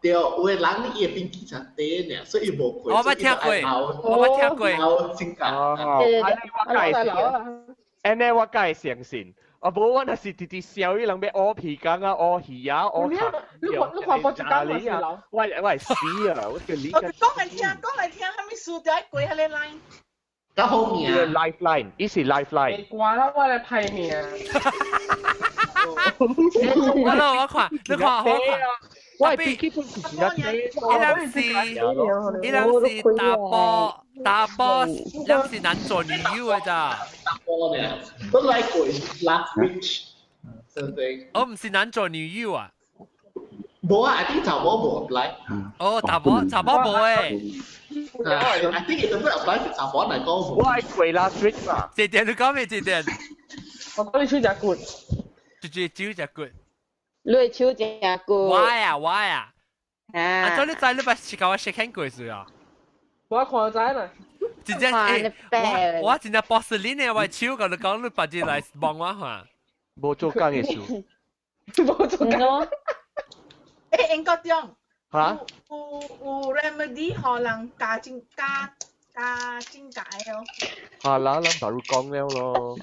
S4: 對，有的人伊的pinky 誠短爾，所以伊無過。
S1: 我捌聽過，我捌聽過。
S4: 老指甲。
S2: 哦，按呢我會按呢我會相信。啊，無我若是直直笑伊人欲烏皮工啊，烏魚啊，烏卡。
S7: 你看波一工嘛是老。
S2: 我會死啊！我叫你。
S6: 我講來聽，講來聽，啥物事就愛過彼个 line。
S4: 較好命。
S2: Lifeline，伊是 lifeline。
S7: 關啦，我來歹命。
S1: 我咯，我看，你看，我看。
S2: 我係 pinky 本是真正
S1: 伊人是查埔，查埔，人是男左女右的咋？
S4: 查埔呢，都來過 last week，對不對？
S1: 我唔是男左女右啊。
S4: 無啊，I think 查某無 apply。
S1: 哦，查某查某無誒。
S4: I think 伊都不 apply 是查某來講無。
S2: 我係過 last week 嘛。
S1: 這點你講咩？這點？
S7: 我講你手誠骨。
S1: 就就手誠骨。
S8: 你的手誠骨。
S1: 我呀我呀。啊！做你知你捌是共我 shake hand 過是啊？
S7: 我看知啦。
S1: 真正欸，我真正 porcelain 的，我手共你講，你別日來望我看。
S2: 無做工的事。
S7: 無做工。
S6: 欸，英國中，
S2: 嚇？
S6: 有 remedy 予人加指加加指甲哦。
S2: 嚇啦，咱 baru 講了咯。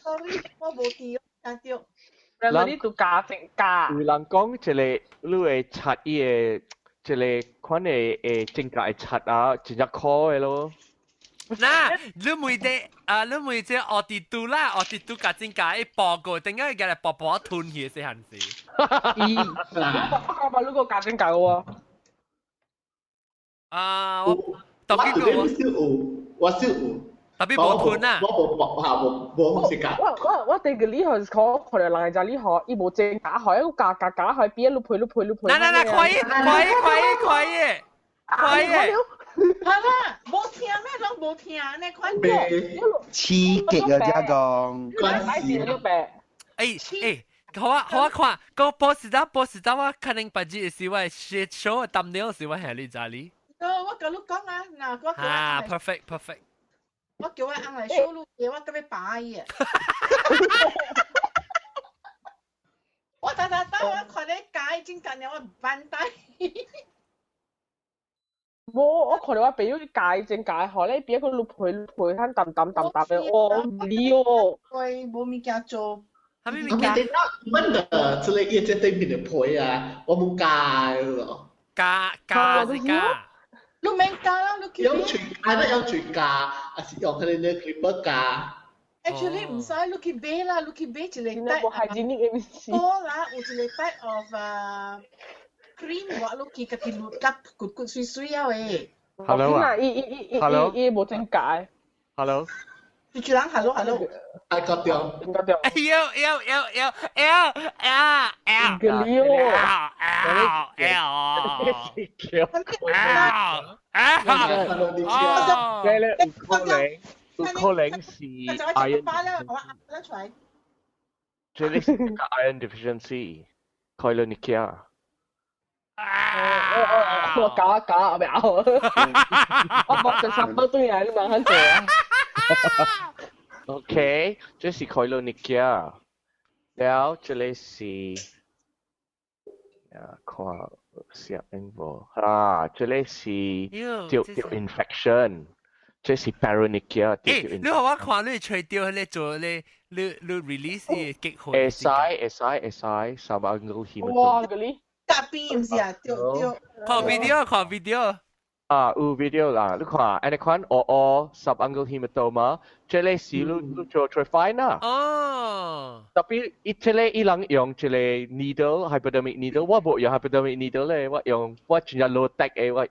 S6: Sorry，我無記，聽著。
S7: remedy 都加指甲。
S2: 有人講一個你會擦伊個一個款的指甲會擦啊，真正苦的咯。
S1: 嗱，你每隻啊，你每隻奧迪都啦，奧迪都夾指甲一爆過，點解佢嚟爆爆吞去細漢時？
S7: 咦，我把你個夾指甲喎。
S1: 啊，我特別個
S4: 我少有，我少有。
S1: 特別無吞啊！
S4: 我無薄下無無指甲。
S7: 我第個厲害是講，可能人家厲害，伊無指甲，開個夾夾夾開邊，你配你配你配。
S1: 嗱嗱嗱，可以可以可以可以可以。
S6: 係啦，無聽咩，攏無聽呢款。
S3: 刺激啊！這講。
S7: 關事都白。
S1: 欸，好啊好啊，看，個波士達波士達，我可能別日是我 shit show thumbnail 是我係你知哩。
S6: 我甲你講啊，嗱，我
S1: 啊，perfect perfect。
S6: 我叫我翁來 show 你，我甲欲拔伊啊！我逐逐當我看你咬指甲爾，我反呆。
S7: 無，我看到我朋友咬指甲，予咧邊個滷皮滷皮，睇淡淡淡淡的，哦，唔理哦。
S6: 對，無物件做。
S1: 啥物物件？
S4: 阮的這個伊這對面的皮啊，我無咬咯。
S1: 咬咬是咬。
S6: 你免咬啦，你去。
S4: 用喙，啊，那用喙咬，還是用彼个 clipper 咬？
S6: Actually 毋使，你去買啦，你去買一個 type。
S7: 無 hygienic 的物事。
S6: 無啦，有一個 type of cream 我你去家己滷甲骨骨水水了的。
S2: Hello 啊。
S7: 伊伊伊伊伊無指甲。
S2: Hello。
S6: 主持人，hello hello。
S4: 愛割掉，
S7: 割掉。
S1: 哎呦呦呦呦呦呦呦！
S7: 個理哦。
S1: 呦呦呦！
S2: 這咧有可能，有可能是 iron。這個是 iron deficiency，koilonychia。
S7: 我搞搞唔要，我冇食三包對啊，你慢慢做啊。
S2: OK，這是 koilonychia，了這個是，啊，看寫英無啊，這個是掉掉 infection，這是 paronychia。
S1: 欸，你予我看你揣著彼个做咧，你 release 伊個結婚。
S2: 會使會使會使，subungual hematoma。
S7: 哇，嗰啲。
S6: 隔邊毋是啊？對對。
S1: 看 video 看 video。
S2: 啊，有 video 啦，你看，按呢款哦哦 subungual hematoma，這個是你做 trephine 啦。
S1: 哦。
S2: Tapi 伊這個伊人用這個 needle hypodermic needle，我無用 hypodermic needle 咧，我用我真正 low tech 的，我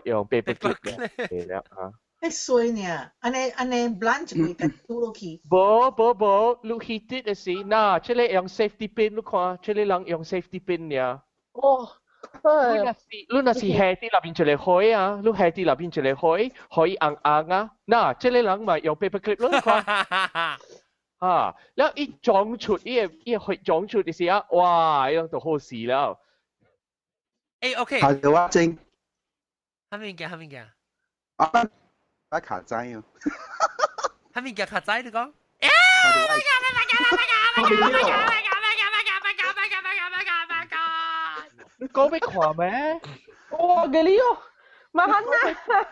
S2: 用 paper clip 嘅，對了啊。
S6: 彼衰呢，按呢按呢 blunt 會共拄落去。
S2: 無無無，你 heat 的是，嗱，這個用 safety pin，你看，這個人用 safety pin 爾。
S7: 哦。
S2: 你若是下佇內面一個火啊，你下佇內面一個火，予伊紅紅啊，嗱，這個人嘛用 paper clip 咯，你看。啊，了伊撞出伊個血撞出的時啊，哇，伊攏就好勢了。
S1: 欸，OK。
S3: 係我正。
S1: 啥物件？啥物件？
S3: 啊，我卡仔哦。
S1: 啥物件卡仔？你講？
S3: 欸！Oh my god! Oh my god! Oh my god! Oh my god! Oh my god! Oh my god! Oh my god! Oh my god! Oh my god!
S2: 你講欲看咩？
S7: 哇，個你哦，麻煩啊！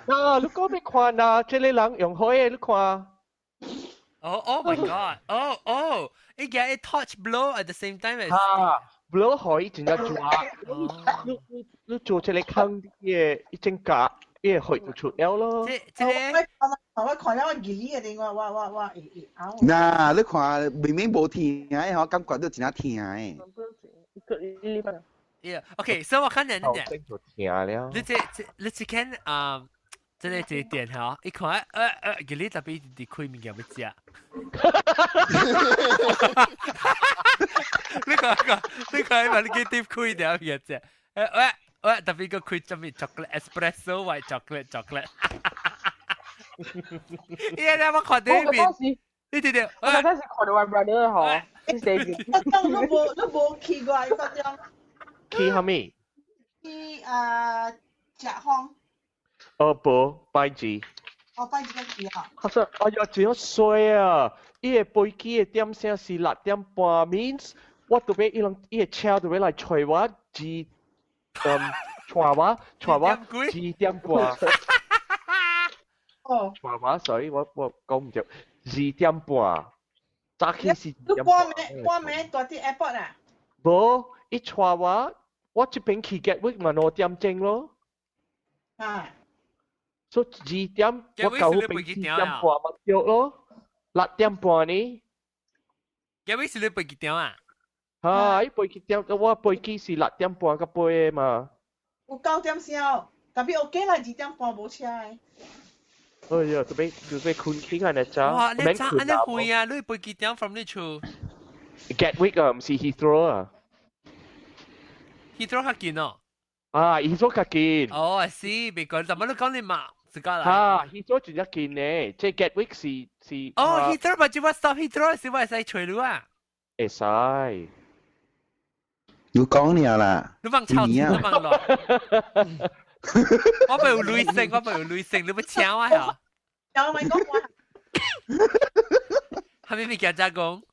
S2: 嗱，你講欲看呐？這個人用火的，你看。
S1: Oh, oh my god! Oh, oh! 伊個 touch blow at the same time as
S2: 啊，blow 可以真正抓。你做這個坑嘅一整格，伊個血就出了咯。
S1: 這這
S6: 我我看了我記憶的，我我我我會會拗。
S3: 嗱，你看明明無疼的吼，感覺都真正疼的。
S1: Yeah. Okay. So 我看見你
S2: 就疼了。
S1: 你這這你這間啊，這個這店吼，一看記你特別佇開物件欲食。你看看，你看，把你給店開掉物件食。喂喂，特別個開什麼 chocolate espresso white chocolate chocolate。咦，你有冇看到邊？你哋哋，
S7: 我嗰陣時看到我 brother 嗬，
S6: 我當都無去過，嗰種。
S2: 去啥物？
S6: 去啊，食風。
S2: 哦，無，拜二。
S6: 哦，拜二個去哈。
S2: 他說：哎呀，真衰啊！伊个飛機的點聲是6點半，means 我著欲伊人伊个車著欲來揣我，嗯，帶我帶我2點半。
S6: 哦。
S2: 帶我，所以我講唔對，2點半，早起是
S6: 你半暝半暝蹛佇 airport 啊？
S2: 無，伊帶我，我這邊去 Gatwick 嘛2點鐘咯。
S6: 啊。
S2: 所以2點我到邊4點半嘛對咯，6點半呢。
S1: Gatwick 是你飛機場啊？
S2: 嚇！伊飛機場，我飛機是6點半才飛的嘛。
S6: 有9點鐘，tapi OK 啦，2點半無車的。
S2: 哎呀，特別特別困起來呢早。
S1: 哇！你早按呢遠啊？你飛機場 from 你厝
S2: ？Gatwick 啊，毋是 Heathrow 啊。
S1: Heathrow 較近哦。
S2: 啊，Heathrow 較近。
S1: 哦，I see，別講，怎麼你講你嘛？自家來。
S2: 嚇，Heathrow 真正近呢，這 Gatwick 是。
S1: 哦，Heathrow 嘛就我 stop Heathrow 是我會使揣你啊。
S2: 會使。
S3: 你講了啦。
S1: 你放臭，你放落。我沒有女性，我沒有女性，你要請我嚇？
S6: 有咪講話？
S1: 係咪物件再講？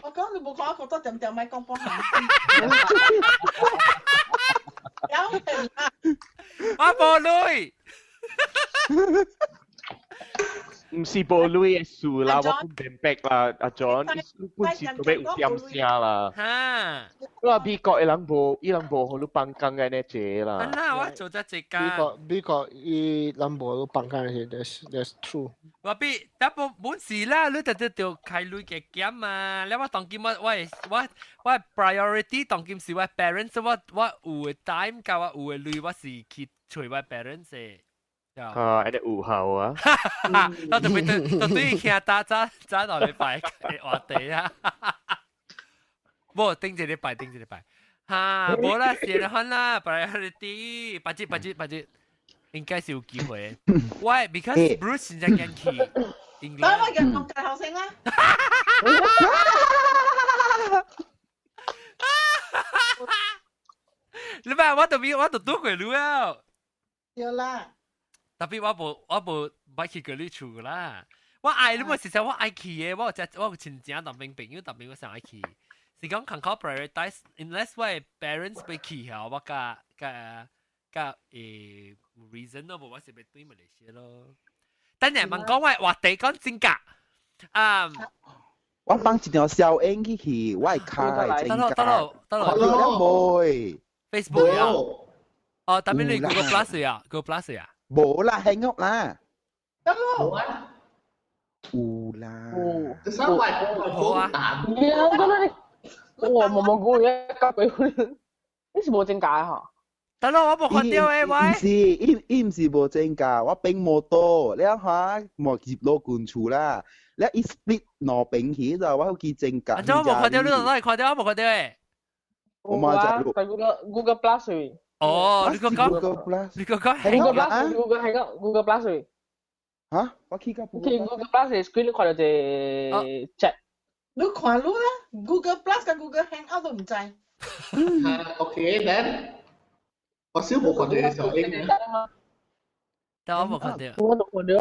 S6: 我講你無講，我覺得點點咪講半下。有係啦。
S1: 我無女。
S2: 毋是無鐳的事啦，我本明白啦，阿 John，你本是特別有點聲啦。
S1: 哈！
S2: 你話美國的人無，伊人無予你放工的呢濟啦。
S1: 啊，我做這一工。
S5: 美國伊人無予放工的，that's true。
S1: 我比，但無本事啦，你特特著開鐳加減嘛。你我當今我 priority 當今是我 parents，我有的 time 佮我有的鐳，我是去揣我 parents 的。
S2: 啊，按呢有效啊！
S1: 我特別對，特對聽打早早2禮拜話題啊！無頂一禮拜，頂一禮拜，哈，無啦，先番啦，priority，八節八節八節，應該是有機會。Why? Because Bruce 真正驚去。
S6: 等我人講大後生啦。
S1: 你咪我特別我都拄過你啊！
S6: 對啦。
S1: tapi 我無捌去過你厝啦。我愛你無實在我愛去的，我有只我有親情當邊朋友當邊我想愛去。是講看靠 prioritize，unless 我的 parents 欲去吼，我佮佮佮reason 咯，無我是欲轉馬來西亞咯。等陣問講我話題講真假啊？
S3: 我放一條小影去去，我會卡的
S1: 得咯得咯得咯。
S3: 得
S1: Facebook 啊？哦，tapi 你 Google Plus 啊？Google Plus 啊？
S3: 無啦，Hangout 啦。
S6: 得咯。
S3: 有啦。
S7: 有。
S4: 這三塊
S1: 無啊。
S7: 你我覺得你，我無無估嘅，交俾你是無真假吼？
S1: 得咯，我無看著誒，喂。
S3: 毋是，伊毋是無真假，我並無多，你睇無入落近厝啦，你伊 split 兩邊去就我記真假。
S1: 按怎我無看著，你哪會看著？我無看著誒。
S3: 我嘛就
S7: Google Plus。
S1: 哦，你講講，你講講
S7: Google Plus，Google 係個 Google Plus。
S3: 嚇？我去到
S7: 去 Google Plus screen 你看著一個 chat。
S6: 你看你啦，Google Plus 佮 Google Hangout 都毋知。
S4: OK，then 我少無看著小英。
S1: 但我無看著。
S7: 我都看著。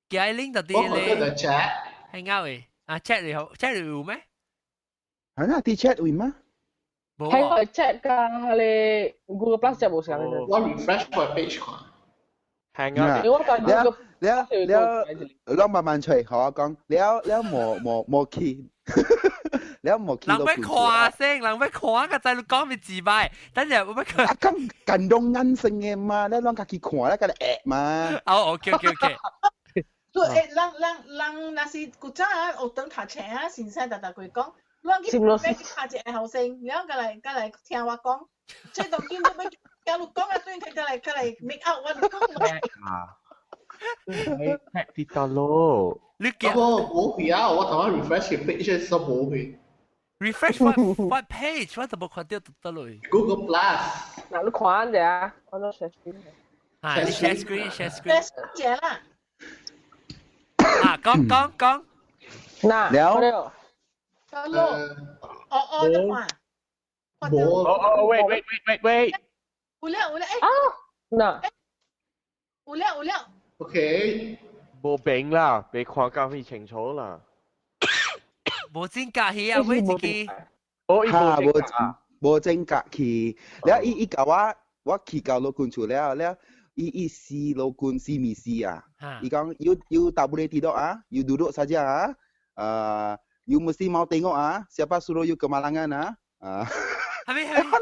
S1: 寄 link 就佇
S4: 咧。我看著 chat。
S1: Hangout 的，啊 chat 裡好，chat 裡有咩？
S3: 係啊，佇 chat 位嗎？
S7: 喺個 chat 佮彼个 Google Plus chat 無相仝。
S4: 我 refresh 我 page 看。
S2: Hangout。
S7: 我講 Google
S3: 了了，攏慢慢揣，予我講，了了無無無去，了無去。
S1: 人欲看先，人欲看個知你講咪自擺，等陣我欲看。
S3: 啊，咁感動眼神的嘛，你攏家己看，你家己會嘛。
S1: 哦，OK。
S6: 對，人若是古早啊，學堂讀冊啊，先生逐逐會講，攏去欲去拍一个後生，然後過來過來聽我講，這當今都欲聽你講啊，轉去過來過來 make out 我講。
S2: 啊。你佇佗？
S1: 你
S4: 我無去啊！我頭先 refresh page 是無去。
S1: Refresh what page？我都無看著佗落。
S4: Google Plus。
S7: 嗱，你看者啊，我都 share screen。
S1: 啊，你 share screen，share screen。
S6: share 啦。
S1: 啊，講講講。
S7: 嗱，
S3: 了。
S6: 得咯。哦哦，你看。
S4: 無。
S2: 哦哦，wait wait wait wait wait。
S6: 有了有了，欸。
S7: 啊。嗱。
S6: 有了有了。
S4: OK。
S2: 無明啦，未看甲彼清楚啦。
S1: 無真假戲啊，喂自己。
S2: 哦，伊無
S3: 無
S2: 真。
S3: 無指甲去，了伊伊共我我去到老君厝了了，伊伊試老君試物試啊，伊講 you you tak boleh tidur ah, you duduk saja ah, you mesti mau tengok ah, siapa suruh you kemalangan ah, 啊，
S1: 係咪係咪？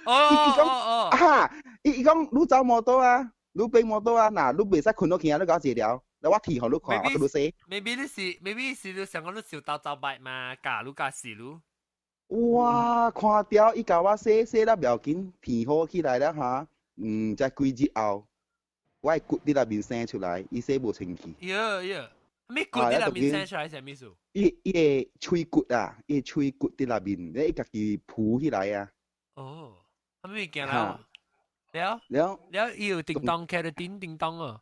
S3: 哦伊講啊，伊伊講你走摩托啊，你飛摩托啊，嗱，你袂使睏落去啊，你共我坐了，你我提予你看，我共你說。
S1: Maybe 你是，maybe 是你想講你小刀走擺嘛，教你教死你。
S3: 哇！看著伊共我洗洗了袂要緊，天好起來了哈，毋知幾日後，我的骨佇內面生出來，伊洗無清氣。
S1: 喲喲，咩骨佇內面生出來是啥意思？
S3: 伊伊的喙骨啊，伊的喙骨佇內面，咧伊家己浮起來啊。
S1: 哦，啥物物件啦？了
S3: 了
S1: 了，伊有叮當 keratin 叮當哦。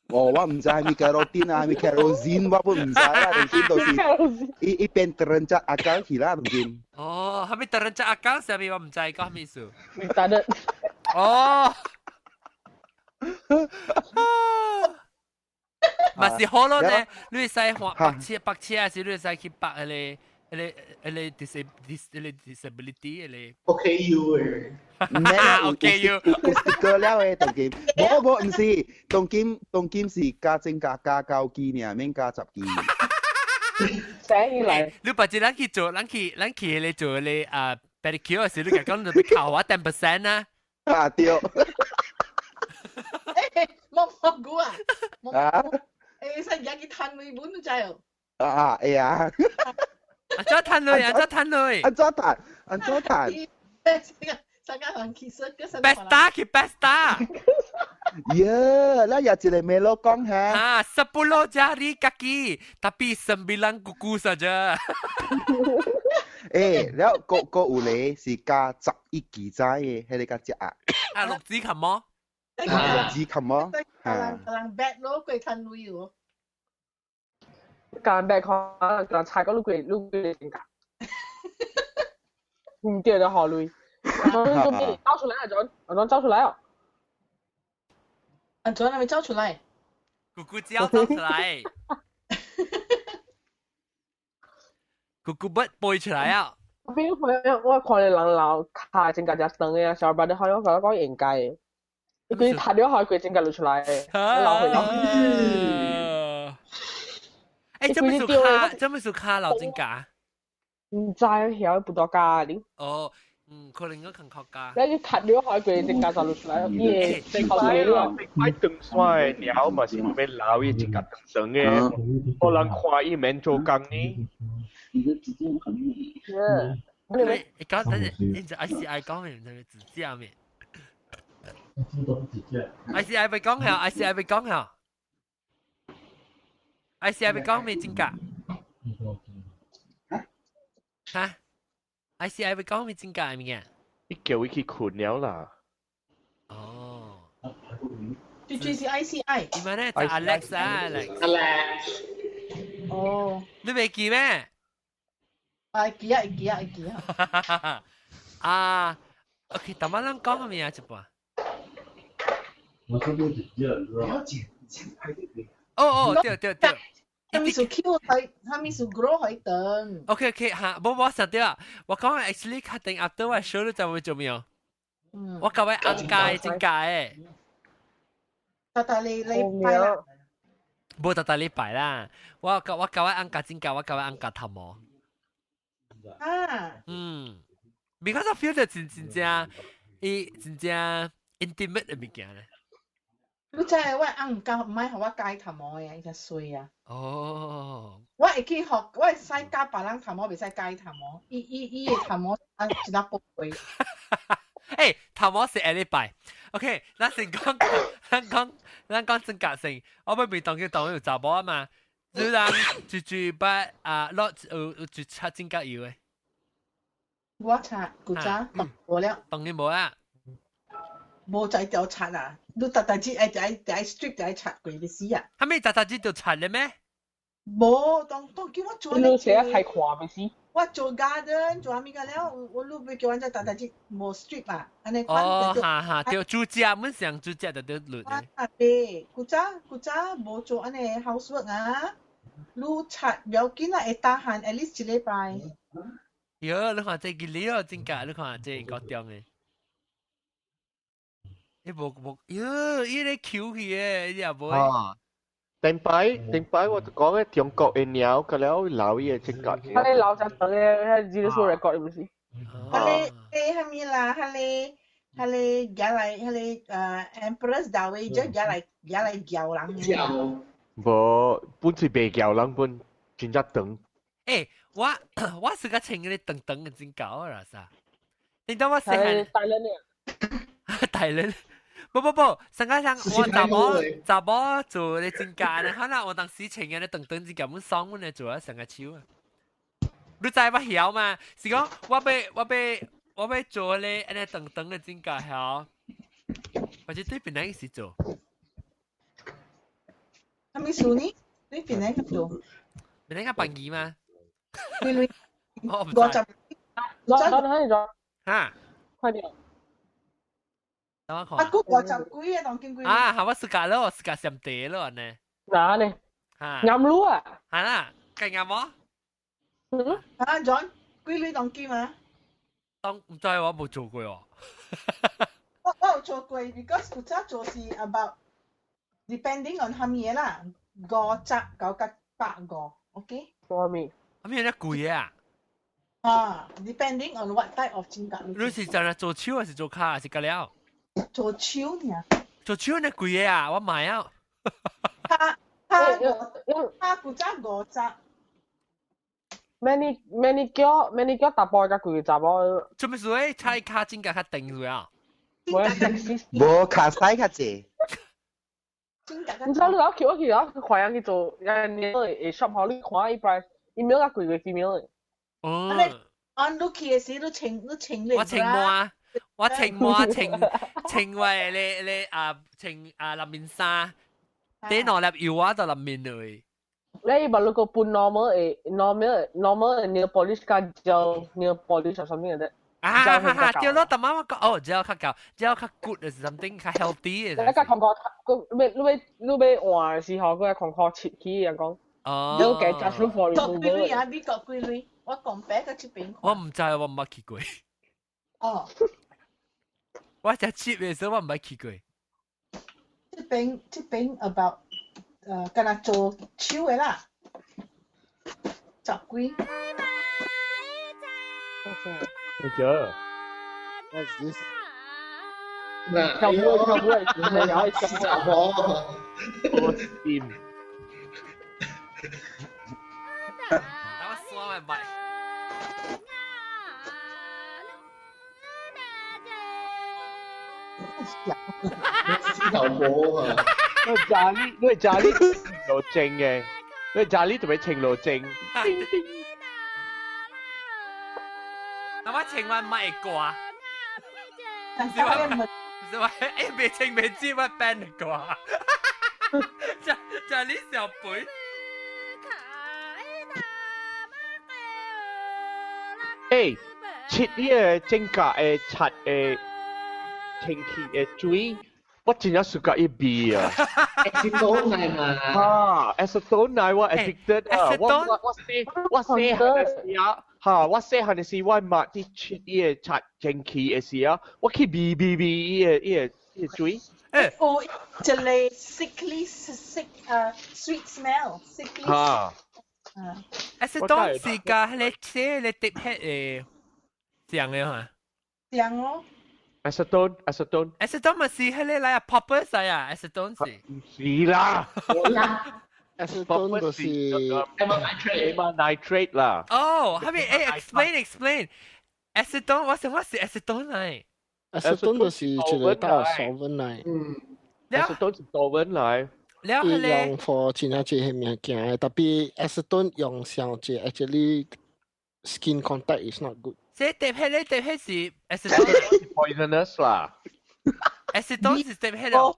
S3: 哦，我毋知係咪 keratin 啊，係咪 kerosene，我本毋知啦，總之都是伊伊變 terencat akal 去啦，總之。
S1: 哦，係咪 terencat akal 啥物我毋知講啥意思？
S7: Retarded。
S1: 哦。嘛是好咯呢，你會使換白車白車，還是你會使去白彼個彼個彼個 dis dis 彼個 disability 彼
S4: 個？OKU 誒。
S3: 唔免啦，有
S1: OKU
S3: 有 sticker 了的當今，無無毋是，當今當今是加指甲加九支爾，免加十支。
S7: 寫起來。
S1: 你別只咱去做，咱去咱去彼個做彼個啊 pedicure 時，你共講你欲扣我 10% 啊？
S3: 啊對。
S6: 冇蘑菇啊！
S3: 啊！
S6: 欸，使而家去趁鐳本都知哦。
S3: 啊，會啊。
S1: 按怎趁鐳？按怎趁鐳？
S3: 按怎趁？按怎趁？
S6: 參加還其實
S1: Pesta 去 pesta。
S3: 耶，咱也一個 melo 講哈。
S1: 啊，10 jari kaki, tapi 9 kuku saja。
S3: 欸，了閣閣有个是加11支仔的，彼個較食啊。
S1: 啊，六指琴麼？
S3: 六指琴麼？
S6: 人人 bet 咯，過趁鐳喎。
S7: 教人 bet 看，人猜講你幾你幾性格，唔對就好鐳。我準備找出來啊，陣，我講找出來哦。
S6: 啊，昨天咪找出來。
S1: 咕咕鳥找出來。咕咕筆背出來啊！
S7: 邊我看你人老卡指甲遮長的啊，小班你好像我講應該的，你佢踢了下佢指甲露出來，我老回老。
S1: 欸，這麼數卡，這麼數卡老指甲？
S7: 毋知曉不多加哩。
S1: 哦。嗯，可能我更較加。
S7: 你踢了下佢指甲就露出來，伊
S2: 會靠住了。擺長線的鳥嘛是欲老伊指甲長長的，予人看伊免做工呢。
S1: 你講等陣，你就 ICI 講咩？唔知指甲咩？ICI 欲講下，ICI 欲講下，ICI 欲講咩指甲？嚇？ICI 欲講咩指甲物件？
S2: 你叫伊去睏了啦。
S1: 哦。
S6: 最最是 ICI。
S1: 你問咧就 Alex 啊，Alex。
S4: Alex。
S6: 哦。
S1: 你袂記咩？
S6: 啊，記啊，記啊，記啊。
S1: 啊，OK，頭先咱講咩啊？一半。哦哦，對對對。
S6: 他們是 Q 去，他們是 grow 去等。
S1: OK OK，嚇，無我實對啊，我講 actually 確定 after 我 show 你就會做咩？我舊位按界正界誒。
S6: 逐逐禮禮拜啦。
S1: 無逐逐禮拜啦，我舊我舊位按界正界，我舊位按界頭毛。
S6: 啊。
S1: 嗯，because I feel 就真真正，伊真正 intimate 的物件咧。
S6: 你知我翁教毋愛予我剪頭毛的，伊較衰啊。
S1: 哦。
S6: 我會去學，我會使教別人頭毛，袂使剪頭毛。伊伊伊的頭毛啊，一粒寶貝。
S1: 欸，頭毛是下禮拜。OK，咱先講，咱講，咱講真格先。我欲問當叫當有查某啊嘛，你人住住捌啊，落有有住擦指甲油的？
S6: 我擦，古早無了。
S1: 當然無啊。
S6: 無在調擦啊！你逐逐日愛愛愛 strip 愛擦過就死啊！
S1: 啥物逐逐日就擦咧咩？
S6: 無，當當叫我做。
S7: 你寫太看袂死。
S6: 我做 garden 做啥物個了，我你欲叫我再逐逐日無 strip 啊？按呢款。
S1: 哦，哈哈，對，煮食本上煮食就得落。
S6: 啊，對，古早古早無做按呢 housework 啊，你擦不要緊啦，會 tahan at least 一禮拜。
S1: 喲，你看這個你哦，真假？你看這個中的。伊無無，喲，伊咧 Q 去的，伊也無。
S2: 啊！頂擺頂擺我就講咧，中國的鳥，佢了留伊的指甲。
S7: 佢哋留隻等嘅，喺資料書 record 唔是？
S6: 佢哋係咪啦？佢哋佢哋夾來，佢哋Empress Dowager 夾來夾來叫人。
S4: 叫。
S2: 無，本是袂叫人，本真正長。
S1: 欸，我我是個穿嗰啲長長的真厚啦，啥？你當我細漢。
S7: 大人呢？
S1: 大人。不不不，上個上我查某查某做咧指甲呢，可能我當時穿嘅咧長長指甲，阮爽阮咧做啊上個手啊。你知我曉嘛？是講我欲我欲我欲做咧，按呢長長的指甲曉，或者對邊個是做？
S6: 啥物事呢？對邊個做？
S1: 邊個辦儀嗎？
S6: 幾
S1: 我唔
S6: 知。五十。
S7: 攞攞睇咗。
S1: 嚇！
S7: 快點。
S1: 等我看。
S6: 啊，古五十幾啊，當見幾？
S1: 啊，係我自家咯，自家上地咯呢。
S7: 哪呢？
S1: 嚇。
S7: 啱路啊！
S1: 係啦，計啱冇？
S7: 嗯。
S6: 啊，John，幾鐳當金啊？
S1: 當唔知我冇做過哦。
S6: 我我有做過，because 古早做是 about depending on 蝦米啦，50九個150，OK？
S7: 做咩？
S1: 咩咧貴啊？
S6: 啊，depending on what type of 指甲。
S1: 你是真係做手還是做跤還是甲了？
S6: 做手呢？
S1: 做手呢貴啊！我買啊。
S6: 跤跤五，跤古早50。
S7: Many manicure manicure 大波較貴查某。
S1: 做咩事？踩跤指甲較長是啊？
S3: 無跤使較濟。
S7: 你知道你老去我去啊，看人去做，人哋會 shop 好，你看伊 price，伊秒較貴過 female 的。
S1: 哦。
S6: 按你去的時，你穿你穿咧。
S1: 我穿毛，我穿毛穿穿我咧咧啊穿啊內面衫，底兩粒油啊到內面去。
S7: 你把那個半 normal 的 normal normal 的 nail polish 加 gel nail polish or something like that。
S1: 啊哈哈，對咯，但媽媽講哦，gel 較夠，gel 較 good 是 something 較 healthy
S7: 的。你較控個，個欲欲欲欲換的時候，佢控個切起人講。
S1: 哦。
S7: 你計 just for
S6: 國幾鐳啊？美國幾鐳？我講白個這邊。
S1: 我唔知，我毋捌去過。
S6: 哦。
S1: 我食 cheap 的時候，我毋捌去過。
S6: 這邊這邊 about 敢若做手的啦，十幾。
S2: 我覺得。
S5: What's this？
S4: 嗱，
S7: 跳舞跳舞，
S4: 係查某。
S2: 我掂。
S1: 我刷咪咪。
S4: 老婆啊！
S2: 你家裡，你家裡路正嘅，你家裡特別清路正。
S1: 那我清完咪掛。唔是話唔是話，欸未清未知我 band 掛。就就你小輩。
S2: 欸，切呢個指甲的刷的清氣的水，我真正 suka 伊味啊！
S4: acetone 來嘛？
S2: 啊，acetone 來我 addicted 啊！我我我細我細漢的時啊，哈，我細漢的時我媽佇切伊個刷清氣的時啊，我去味味味伊個伊個伊個水。
S6: 欸，有一個 sickly sick sweet smell sickly。
S2: 哈。
S1: acetone 是佮彼个洗咧滴血的像的哈？
S6: 像咯。
S2: acetone acetone
S1: acetone 嘛是彼個來啊 popper 使啊，acetone 是。
S2: 是啦。
S5: acetone 就是
S2: amyl nitrate 啦。
S1: 哦，後面欸 explain explain acetone 我想我是 acetone 來。
S5: acetone 就是一個大 solvent 來。
S4: 嗯。
S2: acetone 是 solvent 來。
S1: 了
S5: 伊用 for 真正濟彼物件的，特別 acetone 用上濟，actually skin contact is not good。
S1: 這特別咧，特別是 acetone
S2: poisonous 啦。
S1: acetone 是特別咯。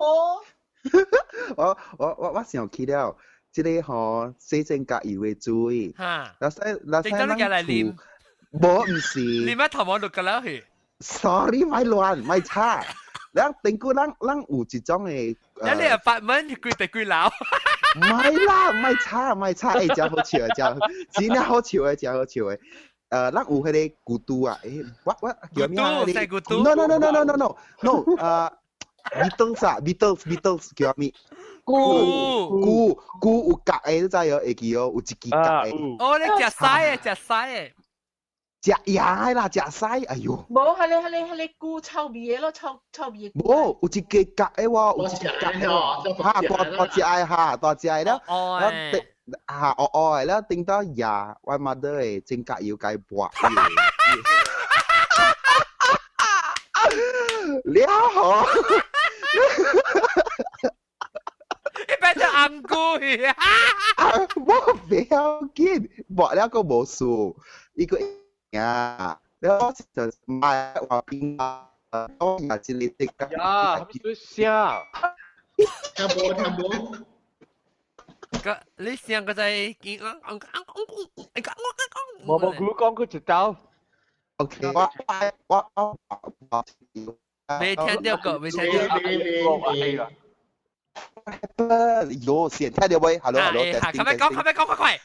S3: 我我我我想起了，這個吼洗指甲油的水，
S1: 哈，
S3: 若使若使咱厝，無毋是。
S1: 啉啊頭毛就個了去。
S3: Sorry，莫亂，莫吵。咱頂久咱咱有一種的，
S1: 你係八蚊幾地幾樓？
S3: 唔係啦，唔係吵，唔係吵，欸，真好笑的，真真正好笑的，真好笑的。咱有彼个孤獨啊，我叫咩啊？
S1: 孤獨
S3: ？No no no no no no no no，Beatles 啊，Beatles Beatles 叫咩？
S1: 菇
S3: 菇菇有角的，你知哦？會記哦，有一支角的。
S1: 哦，你食屎的，食屎的。
S3: 食牙啦，食屎，哎喲！
S6: 無，彼個菇臭味的咯，臭臭味的。
S3: 無，有一個角的喎，有一個角的喎，哈，大大隻的哈，大隻的了，了哈，黑黑的了，頂到牙，我 mother 的指甲油共伊抹。了吼！
S1: 你變做紅菇去啊！
S3: 我不要緊，抹了閣無事，伊個。啊！你我就買話邊啊，我也是你的。
S2: 呀，咩聲？
S4: 聽無聽無。
S1: 個你聲個在見
S2: 無無，佢講佢一刀。
S3: OK，我我我我
S1: 未聽到過，未聽到過。
S3: 喲，先聽到未？Hello hello，
S1: 快講，快講，快快。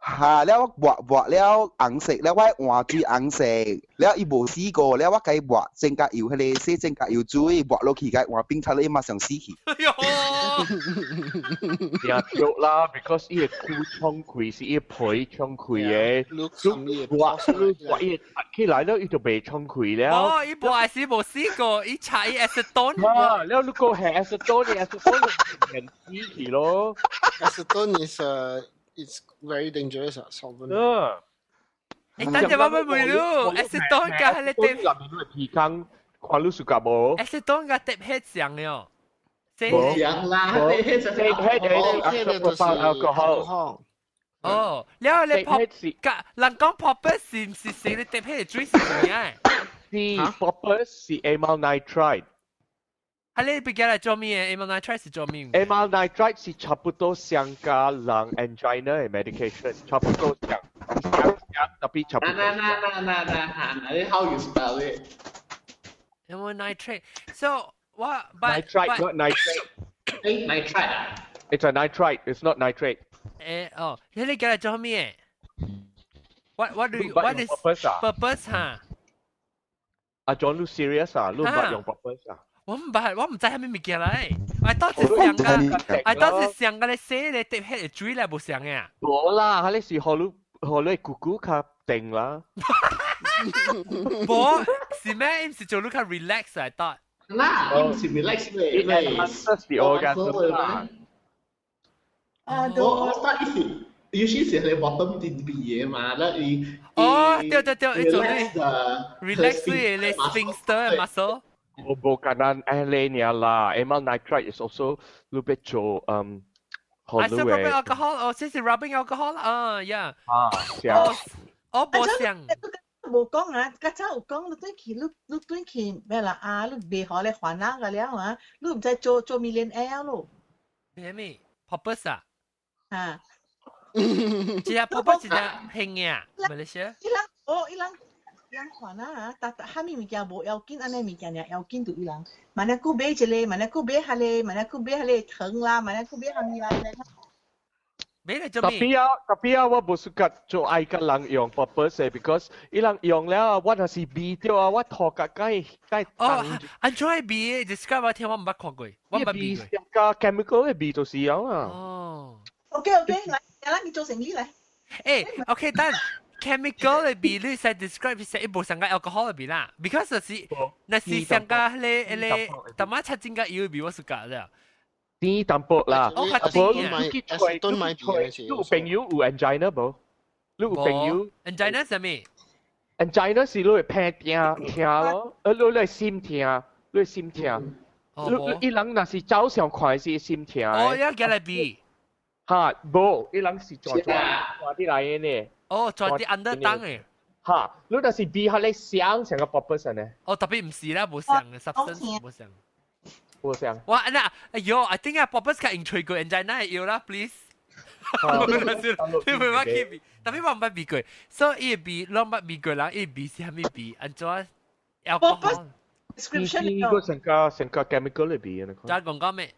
S3: 哈，了我抹抹了紅色，了我換水紅色，了伊無死過，了我共伊抹指甲油，彼个洗指甲油水抹落去，共伊換冰擦了，伊馬上死去。
S1: 哎喲，
S2: 定對啦，because 伊个骨衝開是伊皮衝開的，你抹你抹伊擦起來了，伊就袂衝開了。
S1: 哦，伊無還是無死過，伊擦伊 acetone。
S2: 啊，了如果係 acetone，acetone 就人死去咯。
S5: Acetone is it's very dangerous 啊，solvent。
S2: 嗯。
S1: 你等陣我問你，acetone 佮彼个
S2: 內面你皮坑看你 suka 無
S1: ？acetone 佮滴血像喲。
S4: 像啦，滴血就
S2: 滴血的就是 alcohol。
S1: 哦，了你 pop 人講 poppers 是毋是是你滴血的水是啥？
S2: 是 poppers 是 amyl nitrite。
S1: 啊！你別來做咩？amyl nitrite 是做咩
S2: ？amyl nitrite 是差不多相佮人 angina 的 medication，差不多相相相，特別差不多。
S4: 那那那那那那，你 how you spell it？
S1: amyl nitrate。So what?
S2: Nitrite, not nitrate.
S4: 誒，nitrite 啊
S2: ？It's a nitrite. It's not nitrate.
S1: 誒哦，你你叫來做咩？What do you what is purpose 哈？
S2: 阿 John 你 serious 啊？你毋捌用 purpose 啊？
S1: 我毋捌，我毋知啥物物件來。我當時想個，我當時想個咧洗咧滴血水咧無相嘅。
S2: 無啦，彼是予你予你骨骨較定啦。
S1: 無，是咩？毋是做你較 relax I thought。
S4: 啦，毋是 relax 咧，
S2: It enhances the orgasm 啦。
S6: 啊，
S4: 我 start 伊是，尤其是你 bottom 啲味嘅嘛，那伊
S1: 哦，對對對，伊做你 relax 你 sphincter muscle。
S2: 無無簡單按呢爾啦，amyl nitrite is also 你欲做
S1: isopropyl alcohol，哦，這是 rubbing alcohol 啊，yeah。
S2: 啊，
S1: 哦，哦，無像。
S6: 無講啊，較早有講，你轉去你你轉去咩啦啊？你袂好咧煩惱個了啊！你毋知做做 millionaire 咯？
S1: 咩咩？Poppers 啊？
S6: 啊。
S1: 這個 poppers 是隻興嘅，馬來西亞。
S6: 伊人哦，伊人。人煩惱啊，但但啥物物件無要緊，按呢物件爾要緊，就伊人。萬一閣買一個，萬一閣買彼個，萬一閣買彼個糖啦，萬一閣買啥物啦。
S1: 買來做咩？
S2: 特別啊，特別啊，我無 suka 做愛佮人用 poppers because 伊人用了，我若是味著啊，我塗甲該該。
S1: 哦，按怎味？describe 我聽，我毋捌看過，我毋捌味過。
S2: 加 chemical 的味就是樣啊。
S1: 哦。
S6: OK OK，來，來，你做生意來。
S1: 誒，OK，等。chemical 的味，你使 describe 是伊無相佮 alcohol 的味啦，because 是若是相佮彼个彼个，淡仔擦指甲油的味我 suka 了。
S2: 甜淡薄啦，
S1: 我較甜
S2: 啊。你去揣，你有朋友有 angina 無？你有朋友
S1: angina 啥物
S2: ？angina 是你會偏疼疼咯，你你心疼，你心疼。你伊人若是早上看是心疼。
S1: 哦，要寄來味。
S2: 哈，無，伊人是轉轉轉啲來的呢。
S1: 哦，轉啲 under tongue 的。
S2: 哈，你若是味較咧香，像個 poppers 呢？
S1: 哦，特別毋是啦，無相的 substance 無相。
S2: 無相。
S1: 哇，那，哎喲，I think 啊，poppers 較用吹過 angina 的藥啦，please。你袂捌去味，特別我毋捌味過，所以伊的味攏捌味過人，伊的味是啥物味？按怎 alcohol？
S6: prescription
S2: 呢個成個成個 chemical 的味啊！
S1: 再講講咩？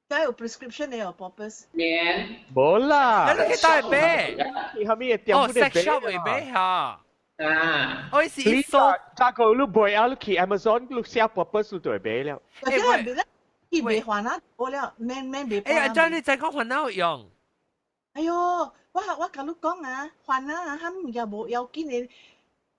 S6: 梗有 prescription 的有 poppers。
S4: 免。
S2: 無啦。
S1: 你去佗位買？
S2: 你啥物店
S1: 哦，sex shop 會買哈。
S4: 啊，
S1: 我是
S2: 你
S1: 數
S2: 加個你背啊，你去 Amazon 你寫 purpose 就會買了。
S6: 欸喂，伊未還啊，無了，免免袂。
S1: 欸，阿張你再講番仔有用？
S6: 哎喲，我共你講啊，番仔啊，啥物件無要緊的，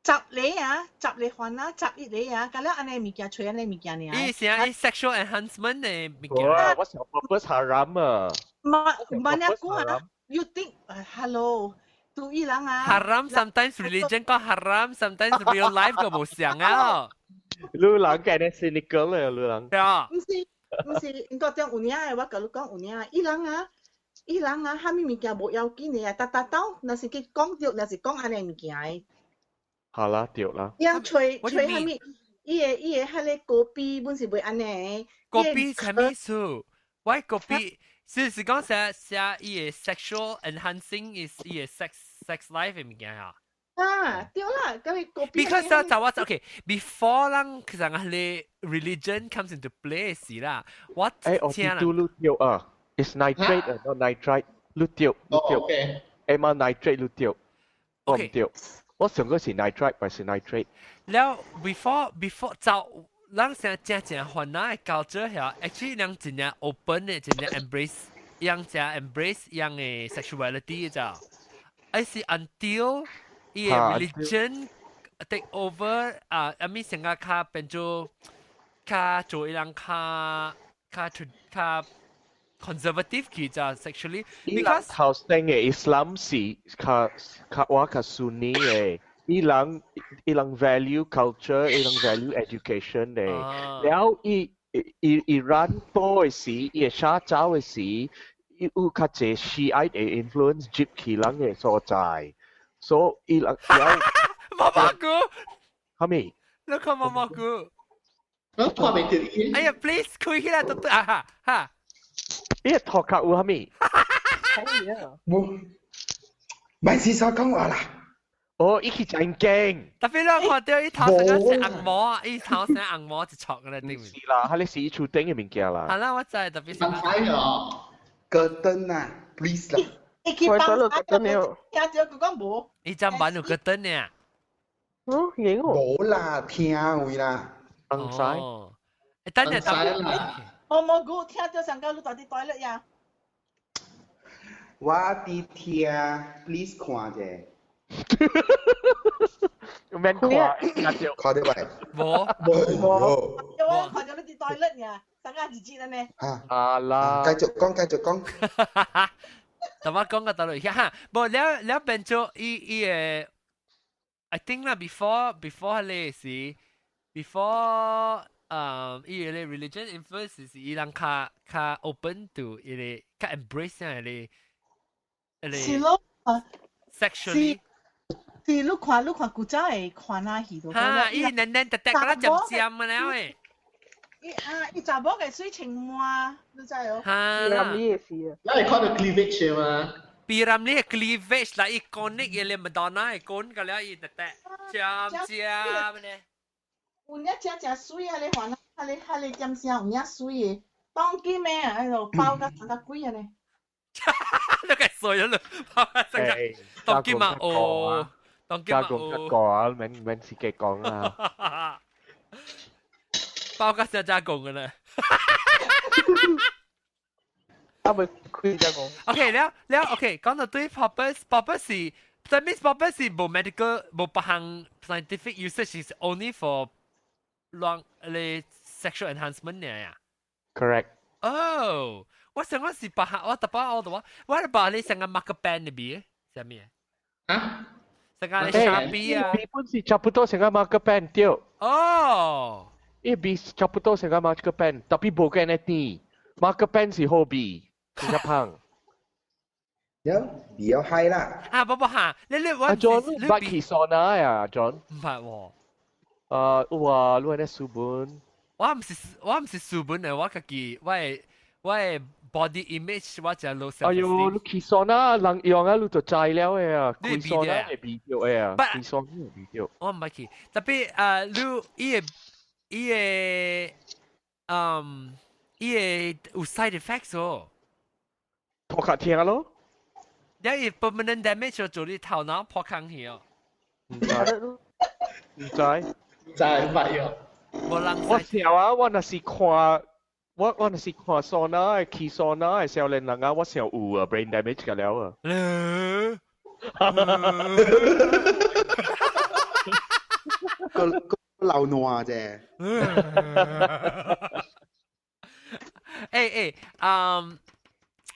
S6: 十個啊，十個番仔，11個啊，佮了按呢物件揣按呢物件爾。
S1: 伊是啊，sexual enhancement 的物件。
S2: 哇，我想 purpose haram 啊。
S6: 嘛嘛你講啊，you think hello？對伊人啊。
S1: Haram sometimes religion 講 haram，sometimes real life 就無相啊。
S2: 你人嘅呢 cynical 咧，你人。
S1: 對啊。
S6: 毋是毋是，英國中有影的，我共你講有影。伊人啊，伊人啊，啥物物件無要緊的啊，逐逐兜，若是去講著，若是講按呢物件的。
S2: 好啦，對啦。
S6: 伊人揣揣啥物？伊的彼個高比本是袂按呢。
S1: 高比啥物意思？我高比是講寫寫伊的 sexual enhancing is 伊的 sex life 的物件啊。
S6: 啊，對啦，咁個高比。
S1: Because 就我 OK，before 咱其實我哋 religion comes into play 時啦，我
S2: 誒，我
S1: 聽啦。
S2: 知你對啊，it's nitrate 啊，not nitrite，你對，你對。誒嘛 nitrate 你對，我毋對。我上個是 nitrite，還是 nitrate？
S1: 了 before 就咱成正正番仔的 culture 遐，actually 人真正 open 的，真正 embrace，人正 embrace 人的 sexuality 就，還是 until 伊的 religion take over 啊，阿咪成個較變做較做伊人較較較 conservative 去就 sexually。
S2: Because 頭先嘅 Islam 是較較我較 Sunni 嘅。伊人 value culture，伊人 value education 嘅。了伊伊 Iran 多嘅時，伊沙走嘅時，伊有較濟 Shiite 嘅 influence 入去人嘅所在，所以伊人了。
S1: 毛毛菇，
S2: 哈咪？
S1: 你看毛毛菇。
S4: 我看袂到伊。
S1: 哎呀，please 開起來都對啊哈哈。
S2: 伊頭殼有哈咪？
S3: 冇，咪試所講話啦。
S2: 哦，伊去真驚。
S1: 特別你看到伊頭成個是紅毛啊，伊頭成紅毛一撮嘅咧，對唔？
S2: 是啦，佢哋是伊厝頂嘅物件啦。
S1: 係啦，我知特別是。
S4: 睇哦。
S3: 戈登啊，please 啦。
S6: 伊去幫聽到佢講無。
S1: 伊砧板有戈登呢？
S7: 嗯，影
S3: 喎。無啦，聽位啦。
S2: 崩晒。
S1: 等陣等。
S6: 毛毛菇聽到上個你到底對了呀？
S3: 我佇聽，please 看者。
S2: 免看，
S3: 看到未？
S1: 無。
S3: 無。
S6: 我看到你佇對了呀，上個日子了呢。
S2: 啊啦。
S3: 繼續講，繼續講。
S1: 但我講個道理哈，無了了變做伊伊個，I think 啦，before 彼時，before 伊個 religion influence 是伊人較較 open to 伊個較 embrace 彼個。
S6: 是咯。
S1: Sexually。
S6: 是你看古早的看那戲都。
S1: 哈，伊嫩嫩特特，敢若尖尖的了誒。
S6: 伊啊，伊查某嘅水清滿，你知哦？
S1: 哈，
S7: 比林呢嘅事啊。
S4: 咱係看到 cleavage 嘛？
S1: 比林呢 cleavage 啦，伊 conic 嘅咧，Madonna 嘅 cone 個了，伊特特尖尖呢。
S6: 有影食食水啊！你看，彼個點聲有影水的，當今咩啊？喺度包甲成個鬼啊呢！
S1: 你個衰咗啦，包甲成個當今嘛哦，當今嘛哦。
S2: 加講啊，免免自己講啊。
S1: 包甲成加工嘅啦。
S7: 啊未開加工。
S1: OK，了了 OK，講到對 purpose，purpose 是，that means purpose 是無 medical 無別項 scientific usage is only for long 你 sexual enhancement 呢呀
S2: ？Correct。
S1: 哦，我想講是別項，我特別我話，我把你成個 marker pen 裏邊，啥物？
S4: 啊？
S1: 成個你 Sharpie 啊？
S2: 基本是差不多成個 marker pen 對。
S1: 哦。
S2: 伊比差不多成個 marker pen，特別無間的甜，marker pen 是好比，真正芳。
S3: 有比較 high 啦。
S1: 啊，不不哈，你我
S2: 阿 John，你捌去桑拿呀，John？
S1: 毋捌喎。
S2: 啊，有啊，你按呢書本。
S1: 我毋是書本的，我家己我的 body image 我真 low self
S2: 哎喲，你去桑拿人用啊，你就知了的啊，開桑拿會味著的啊，開桑拿會味著。
S1: 我毋捌去，特別啊，你伊個有 side effects 哦。
S2: 頭殼疼咯。
S1: 你伊 permanent damage 做你頭腦破空去哦。
S2: 唔知，唔知，
S4: 唔知唔捌用。
S1: 無人
S2: 我想啊，我若是看，我若是看桑拿的去桑拿的少年人啊，我想有啊 brain damage 個了啊。
S3: 個個流汗啫。
S1: 欸欸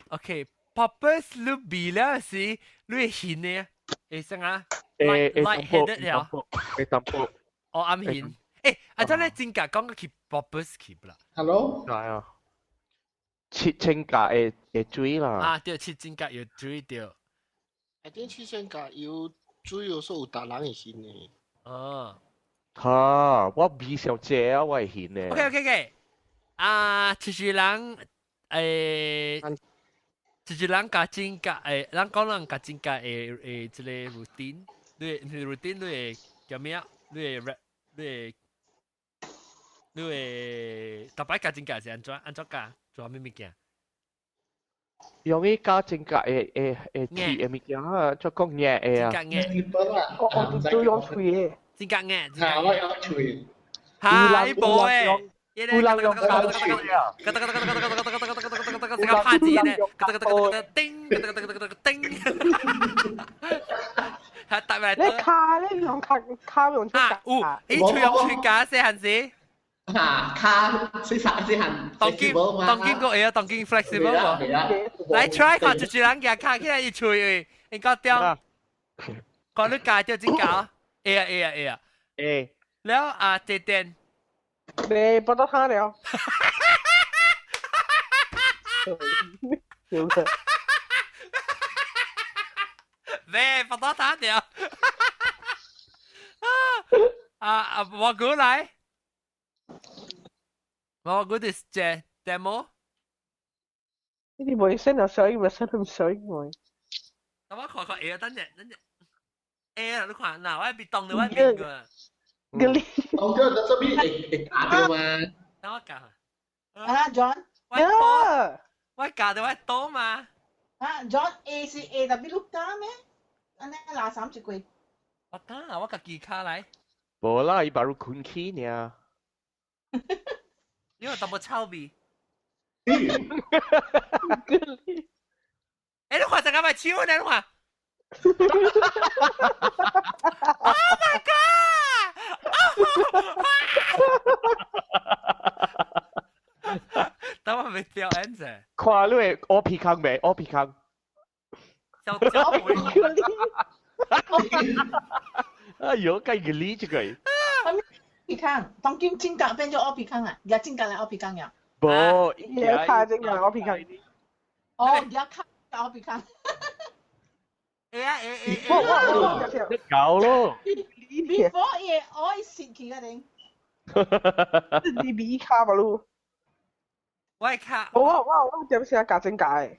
S1: ，OK，Poppers 你比了是你會顯的，會啥啊？
S2: 欸
S1: light headed 了，
S2: 會淡薄。
S1: 哦，暗顯。欸，啊，真係真假講去 Poppers 去啦。
S4: Hello。
S2: 係啊。切清甲會會水啦。
S1: 啊，對，切真假有水對。
S5: I think 切清甲有水，有時有逐人會顯的。
S1: 哦。
S2: 哈，我比上濟啊，我會顯的。
S1: OK。啊，就是人欸，就是人家真假欸，人講人家真假欸欸，這個 routine，你 routine 你會叫咩啊？你會 rap，你會你會逐擺加真假是按怎按怎加做啥物物件？
S2: 用伊加真假會會會鐵的物件啊，做講硬的啊。
S1: 真假硬。
S7: 我都用喙的。
S1: 真假硬。
S4: 嚇，我用喙。
S1: 嚇，伊無欸。
S2: 有人用手喙啊！
S1: 嘎哒嘎哒嘎哒嘎哒嘎哒嘎哒嘎哒嘎哒嘎哒，個拍子呢？嘎哒嘎哒嘎哒叮，嘎哒嘎哒嘎哒叮。係特別。
S7: 你卡你用卡卡用出
S1: 啊？有，伊喙用喙夾細漢時。
S4: 嚇卡細細細漢。
S1: 當今當今個會啊，當今 flexible 無？來 try 看，一一人夾卡起來伊喙，應該點？看你夾著真夾，會啊會啊會啊。
S2: 會。
S1: 了啊，這點。
S7: 你不得他了。
S1: 喂，不得他了。啊啊！我過來，我過就是這 demo。
S7: 你袂先啊，水咪先唔水咪。
S1: 等我看看會啊，等陣等陣。會啊，你看，嗱，我變當到我變個。
S7: 個你，
S4: 我覺得這邊會會打掉嗎？
S1: 等我教。
S6: 啊，John，
S1: 我多，我教到我多嘛。
S6: 啊，John A 是 A W 加咩？按呢拉三一句。
S1: 我加，我家己卡來。
S2: 無啦，伊把汝困起爾。
S1: 你有淡薄臭味。欸，你看這個咪手呢？你看。Oh my god！等我未表演者。
S2: 看你會烏皮空未？烏皮空。
S1: 小小鬼。
S2: 哎呦，計個理這個。
S6: 皮空，當今真格變做烏皮空啊！而家真格來烏皮空呀。
S2: 無，
S7: 而家真格烏皮空。
S6: 哦，而家卡烏皮空。
S1: 會啊會會。
S7: 我我
S2: 你搞咯。
S6: Before 伊會愛蝕去個頂。
S7: 你比卡吧嚕。
S1: 我卡。
S7: 我點先夾真假的？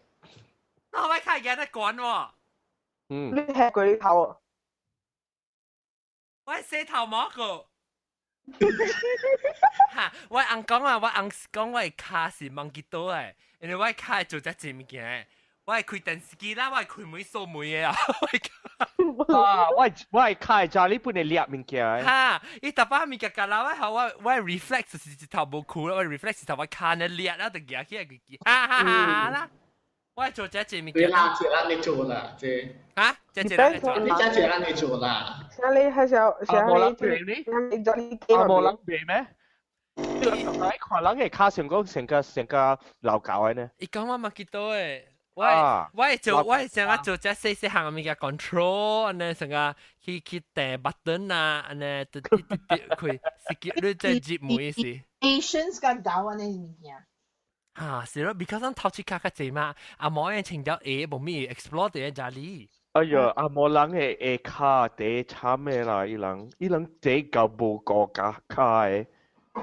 S1: 那我卡而家在管喎。
S2: 嗯。
S7: 你吃過你頭啊？
S1: 我洗頭毛個。哈！我翁講啊，我翁講我的跤是忘記倒的，因為我的跤會做這濟物件。我會開電視機啦，我會開門鎖門的啊。
S2: 啊！我我會開家裡本來掠物件。
S1: 哈！伊逐擺物件夾啦，我好我我 reflex 是一頭無褲啦，我 reflex 一頭我跤呢掠啦，就舉起來佢記。哈哈哈啦！我會做這濟物件。
S4: 對啦，這咱你做啦，這。
S1: 哈？這這咱你做。
S4: 你這這咱你做啦。
S7: 像你還是像
S2: 你，你阿無人賣咩？你看人嘅跤上講成個成個老狗的呢。
S1: 伊講我嘛記得誒。我我會做，我會成日做這細細項物件 control，按呢成個去去訂 button 啊，按呢滴滴滴滴開，是叫你在入門時。
S6: Patience 較高按呢物件。
S1: 啊，是咯，because 咱頭一卡較濟嘛，阿毛樣穿條鞋，無咪 explore 佇個家裡。
S2: 哎呀，阿毛人的下跤第慘的啦，伊人伊人第到無顧跤跤的，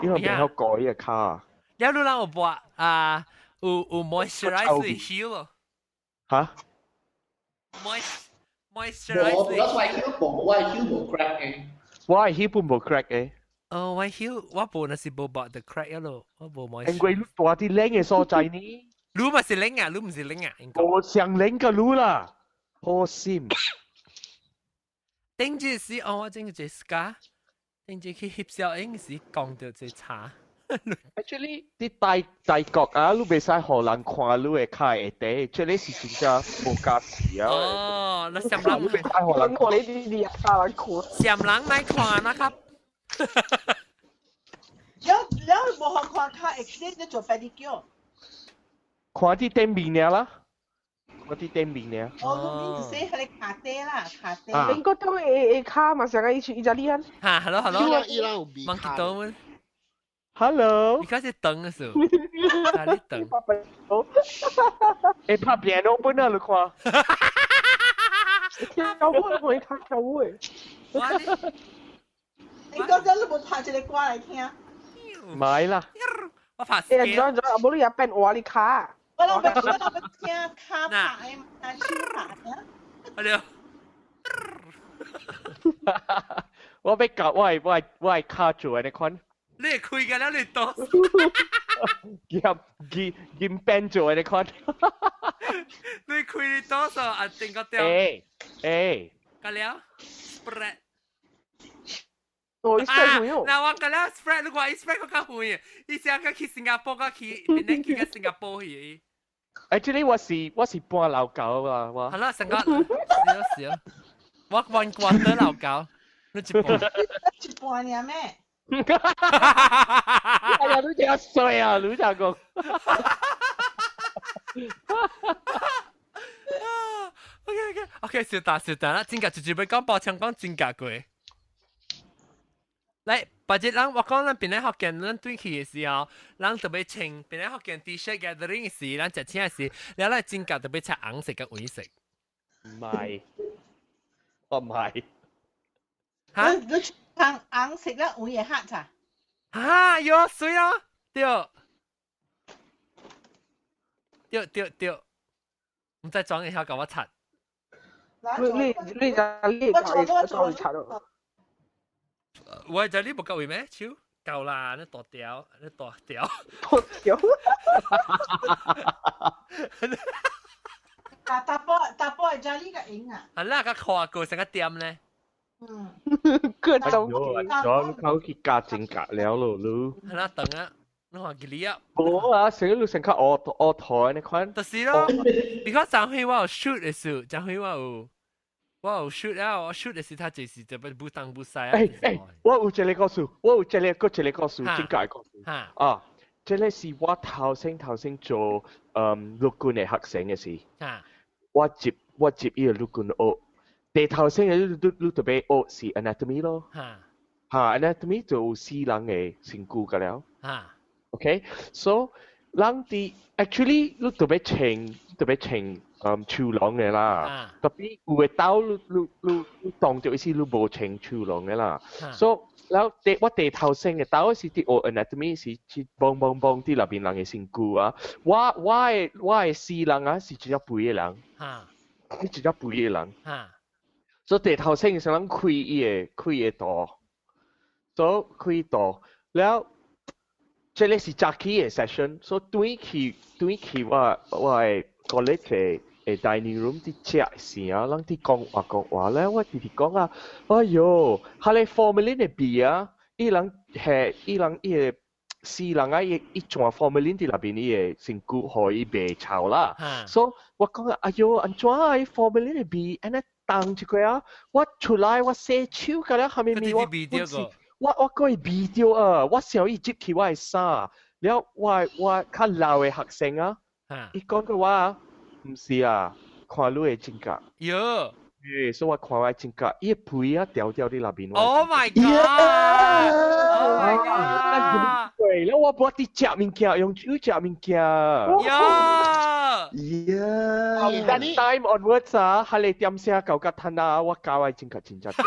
S2: 伊人袂曉顧伊個跤。
S1: 了你人有抹啊？有有 moisturize heel 咯？
S2: 嚇
S1: ？moisturize
S4: 無，我heel 無，我heel 無 crack 的。
S2: 我heel 本無 crack 的。
S1: 哦，我 heel 我無那是無抹的 crack 咯，我無 moisturize。
S2: 因為你住佇冷的所在呢。
S1: 你嘛是冷啊？你毋是冷啊？
S2: 我上冷個你啦，好心。
S1: 頂住時哦，我整個這 scar，頂住去翕相影時講到這差。
S2: Actually，啲大大國啊，你袂使予人看你的跤下底，這個是真正無價值啊！
S1: 哦，你閃人
S2: 你袂使予人
S7: 看你啲啲啊，人看。
S1: 閃人莫看那較。
S6: 了了無予看跤下底，你做 pedicure。
S2: 看佇頂面爾啦，看佇頂面爾。
S6: 哦，你是彼個跤底啦，跤底。
S7: 應該都會跤嘛，上個伊去意大利啊。
S1: 哈，hello hello。
S5: 伊人有味
S1: 忘記到嗎
S2: ？Hello。
S1: 你開始等的時候，哪裡等？
S2: 會拍 piano 本啊，你看。
S7: 跳舞，我會跳舞的。
S6: 你覺得你無拍一個歌來聽？
S2: 買啦。
S1: 我拍。
S7: 欸，轉轉，無你也變活你跤。
S6: 我攏欲我攏欲聽跤拍的，嘛手拍的。
S1: 阿了。
S2: 我欲教我的我的我的跤做按呢款。
S1: 你會開個了，你多。
S2: 金金金邊做按呢款。
S1: 你開你多少啊？定個掉。
S2: 欸欸。
S1: 個了，spread。
S7: 哦，伊 spread 遠。
S1: 嗱，我個了 spread，如果伊 spread 閣較遠，伊先個去新加坡，個去，變來去個新加坡去。
S2: Actually，我是我是半老狗啊，我。
S1: 好啦，成個，是啊是啊，我 one quarter 老狗，你一半。
S6: 一半爾咩？
S2: 哎呀，你真衰啊！你真講。
S1: OK OK OK，小打小打啦，真價直接欲講報槍講真價過。來，別日咱我講咱邊咧福建，咱對去的時候，咱特別穿邊咧福建 T-shirt gathering 時，咱食請時，了咱指甲特別擦紅色佮黃色。
S2: 唔係，我唔係。
S1: 嚇？
S6: 你穿紅色啦，黃的黑咋？
S1: 啊，喲，水啊，對，對對對，唔知裝一下共我擦。
S7: 你你你就你就就擦咯。
S1: 我就你無夠位咩？手夠啦，你大條，你大條。
S7: 大條。
S6: 啊，大波大波係就呢個影啊。
S1: 啊，那個看過成個點咧？
S6: 嗯。
S7: 各種。
S2: 咗你去加指甲了咯，你。
S1: 係啦，等啊，你看幾哩啊？
S2: 無啊，成個你成較烏烏台呢款。
S1: 就是咯，because 昨昏我有 shoot 的時候，昨昏我有。我有 shoot 啊！我 shoot 的時，他就是特別不當不西啊。
S2: 欸欸，我有一個故事，我有一個閣一個故事，真假的故事。啊，這個是我頭先頭先做嗯陸軍的學生的時。我接我接伊個陸軍學，第頭先的你你你特別學是 anatomy 咯。哈，anatomy 就有死人的身軀個了。OK，so 人佇 actually 你特別穿特別穿。嗯，手囊的啦，特別有的兜你你你你當著伊是你無穿手囊的啦，所以然後第我第頭先的兜是佇學 anatomy 是去嘣嘣嘣佇內面人的身軀啊，我我的我的死人啊是真正肥的人，是真正肥的人，所以第頭先是人開伊的開伊的肚，所以開肚了。這個是早起的 session，所以轉去轉去我我的 college 的的 dining room 佇食時啊，人佇講話講話咧，我直直講啊，哎喲，彼個 formalin 的味啊，伊人係伊人伊個死人啊，伊伊轉 formalin 佇內面伊的身軀，予伊袂臭啦。所以我講啊，哎喲，按怎啊？伊 formalin 的味，按呢重一個啊，我出來我洗手甲了，蝦米味我我我閣會味著啊！我想伊入去我的衫，了我我較老的學生啊，伊講過我啊，毋是啊，看你的指甲。
S1: 喲，
S2: 欸，所以我看我的指甲，伊的皮啊條條佇內面。
S1: Oh my god！Oh my god！
S2: 對，了我無佇食物件，用手食物件。
S1: 喲！
S3: 呀
S2: That time onwards 啊，彼個點聲到甲褪啊，我教我的指甲真正濟。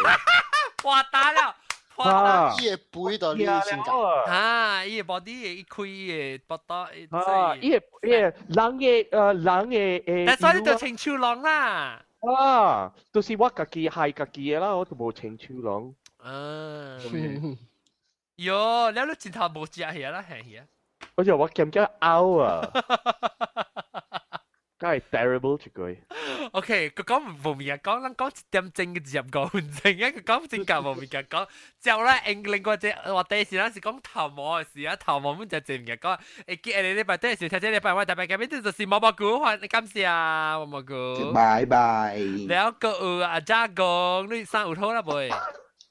S1: 破打了。
S2: 啊！
S5: 伊會肥到你身甲。
S1: 啊！伊個 body 會一開伊個腹肚。
S2: 啊！伊個伊個人的呃人的誒。
S1: 但所以你就穿手囊啦。
S2: 啊！就是我家己害家己的啦，我都無穿手囊。
S1: 啊！喲，你你前頭無食起啦，係啊。
S2: 我就我兼兼嘔啊！梗係 terrible 一句。
S1: OK，佢講無物件講，咱講一點鐘嘅25分鐘啊！佢講真價無物件講，之後咧，另外一個話題是咱是講頭毛嘅事啊，頭毛阮就濟物件講。會記下禮拜底時聽這禮拜我特別嘉賓就是毛毛菇，歡感謝毛毛菇。
S3: 拜拜。
S1: 了閣有阿嘉公，你生有好啦未？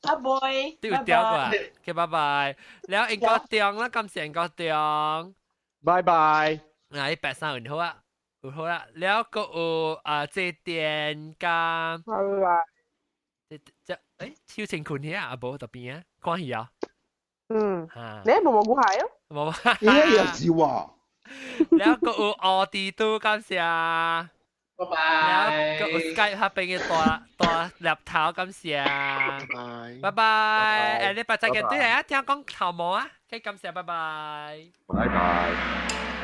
S8: 阿妹，
S1: 你有掉過？OK，拜拜。了英國中啦，感謝英國中。
S2: 拜拜。
S1: 嗱，你白衫有好啊？有好啦，了閣有啊，這電加，
S7: 拜拜。
S1: 這這誒，小晴困起啊，阿無特邊啊，關係啊。
S7: 嗯。你冇冇估係啊？
S1: 冇。
S3: 咦，又是喎。
S1: 了閣有奧迪都感謝。
S4: 拜拜。
S1: 了閣有 Skype 下邊嘅大大獵頭感謝。
S5: 拜
S1: 拜拜。誒，禮拜再見，對嚟啊，聽講頭毛啊，OK，感謝，拜拜。
S2: 拜拜。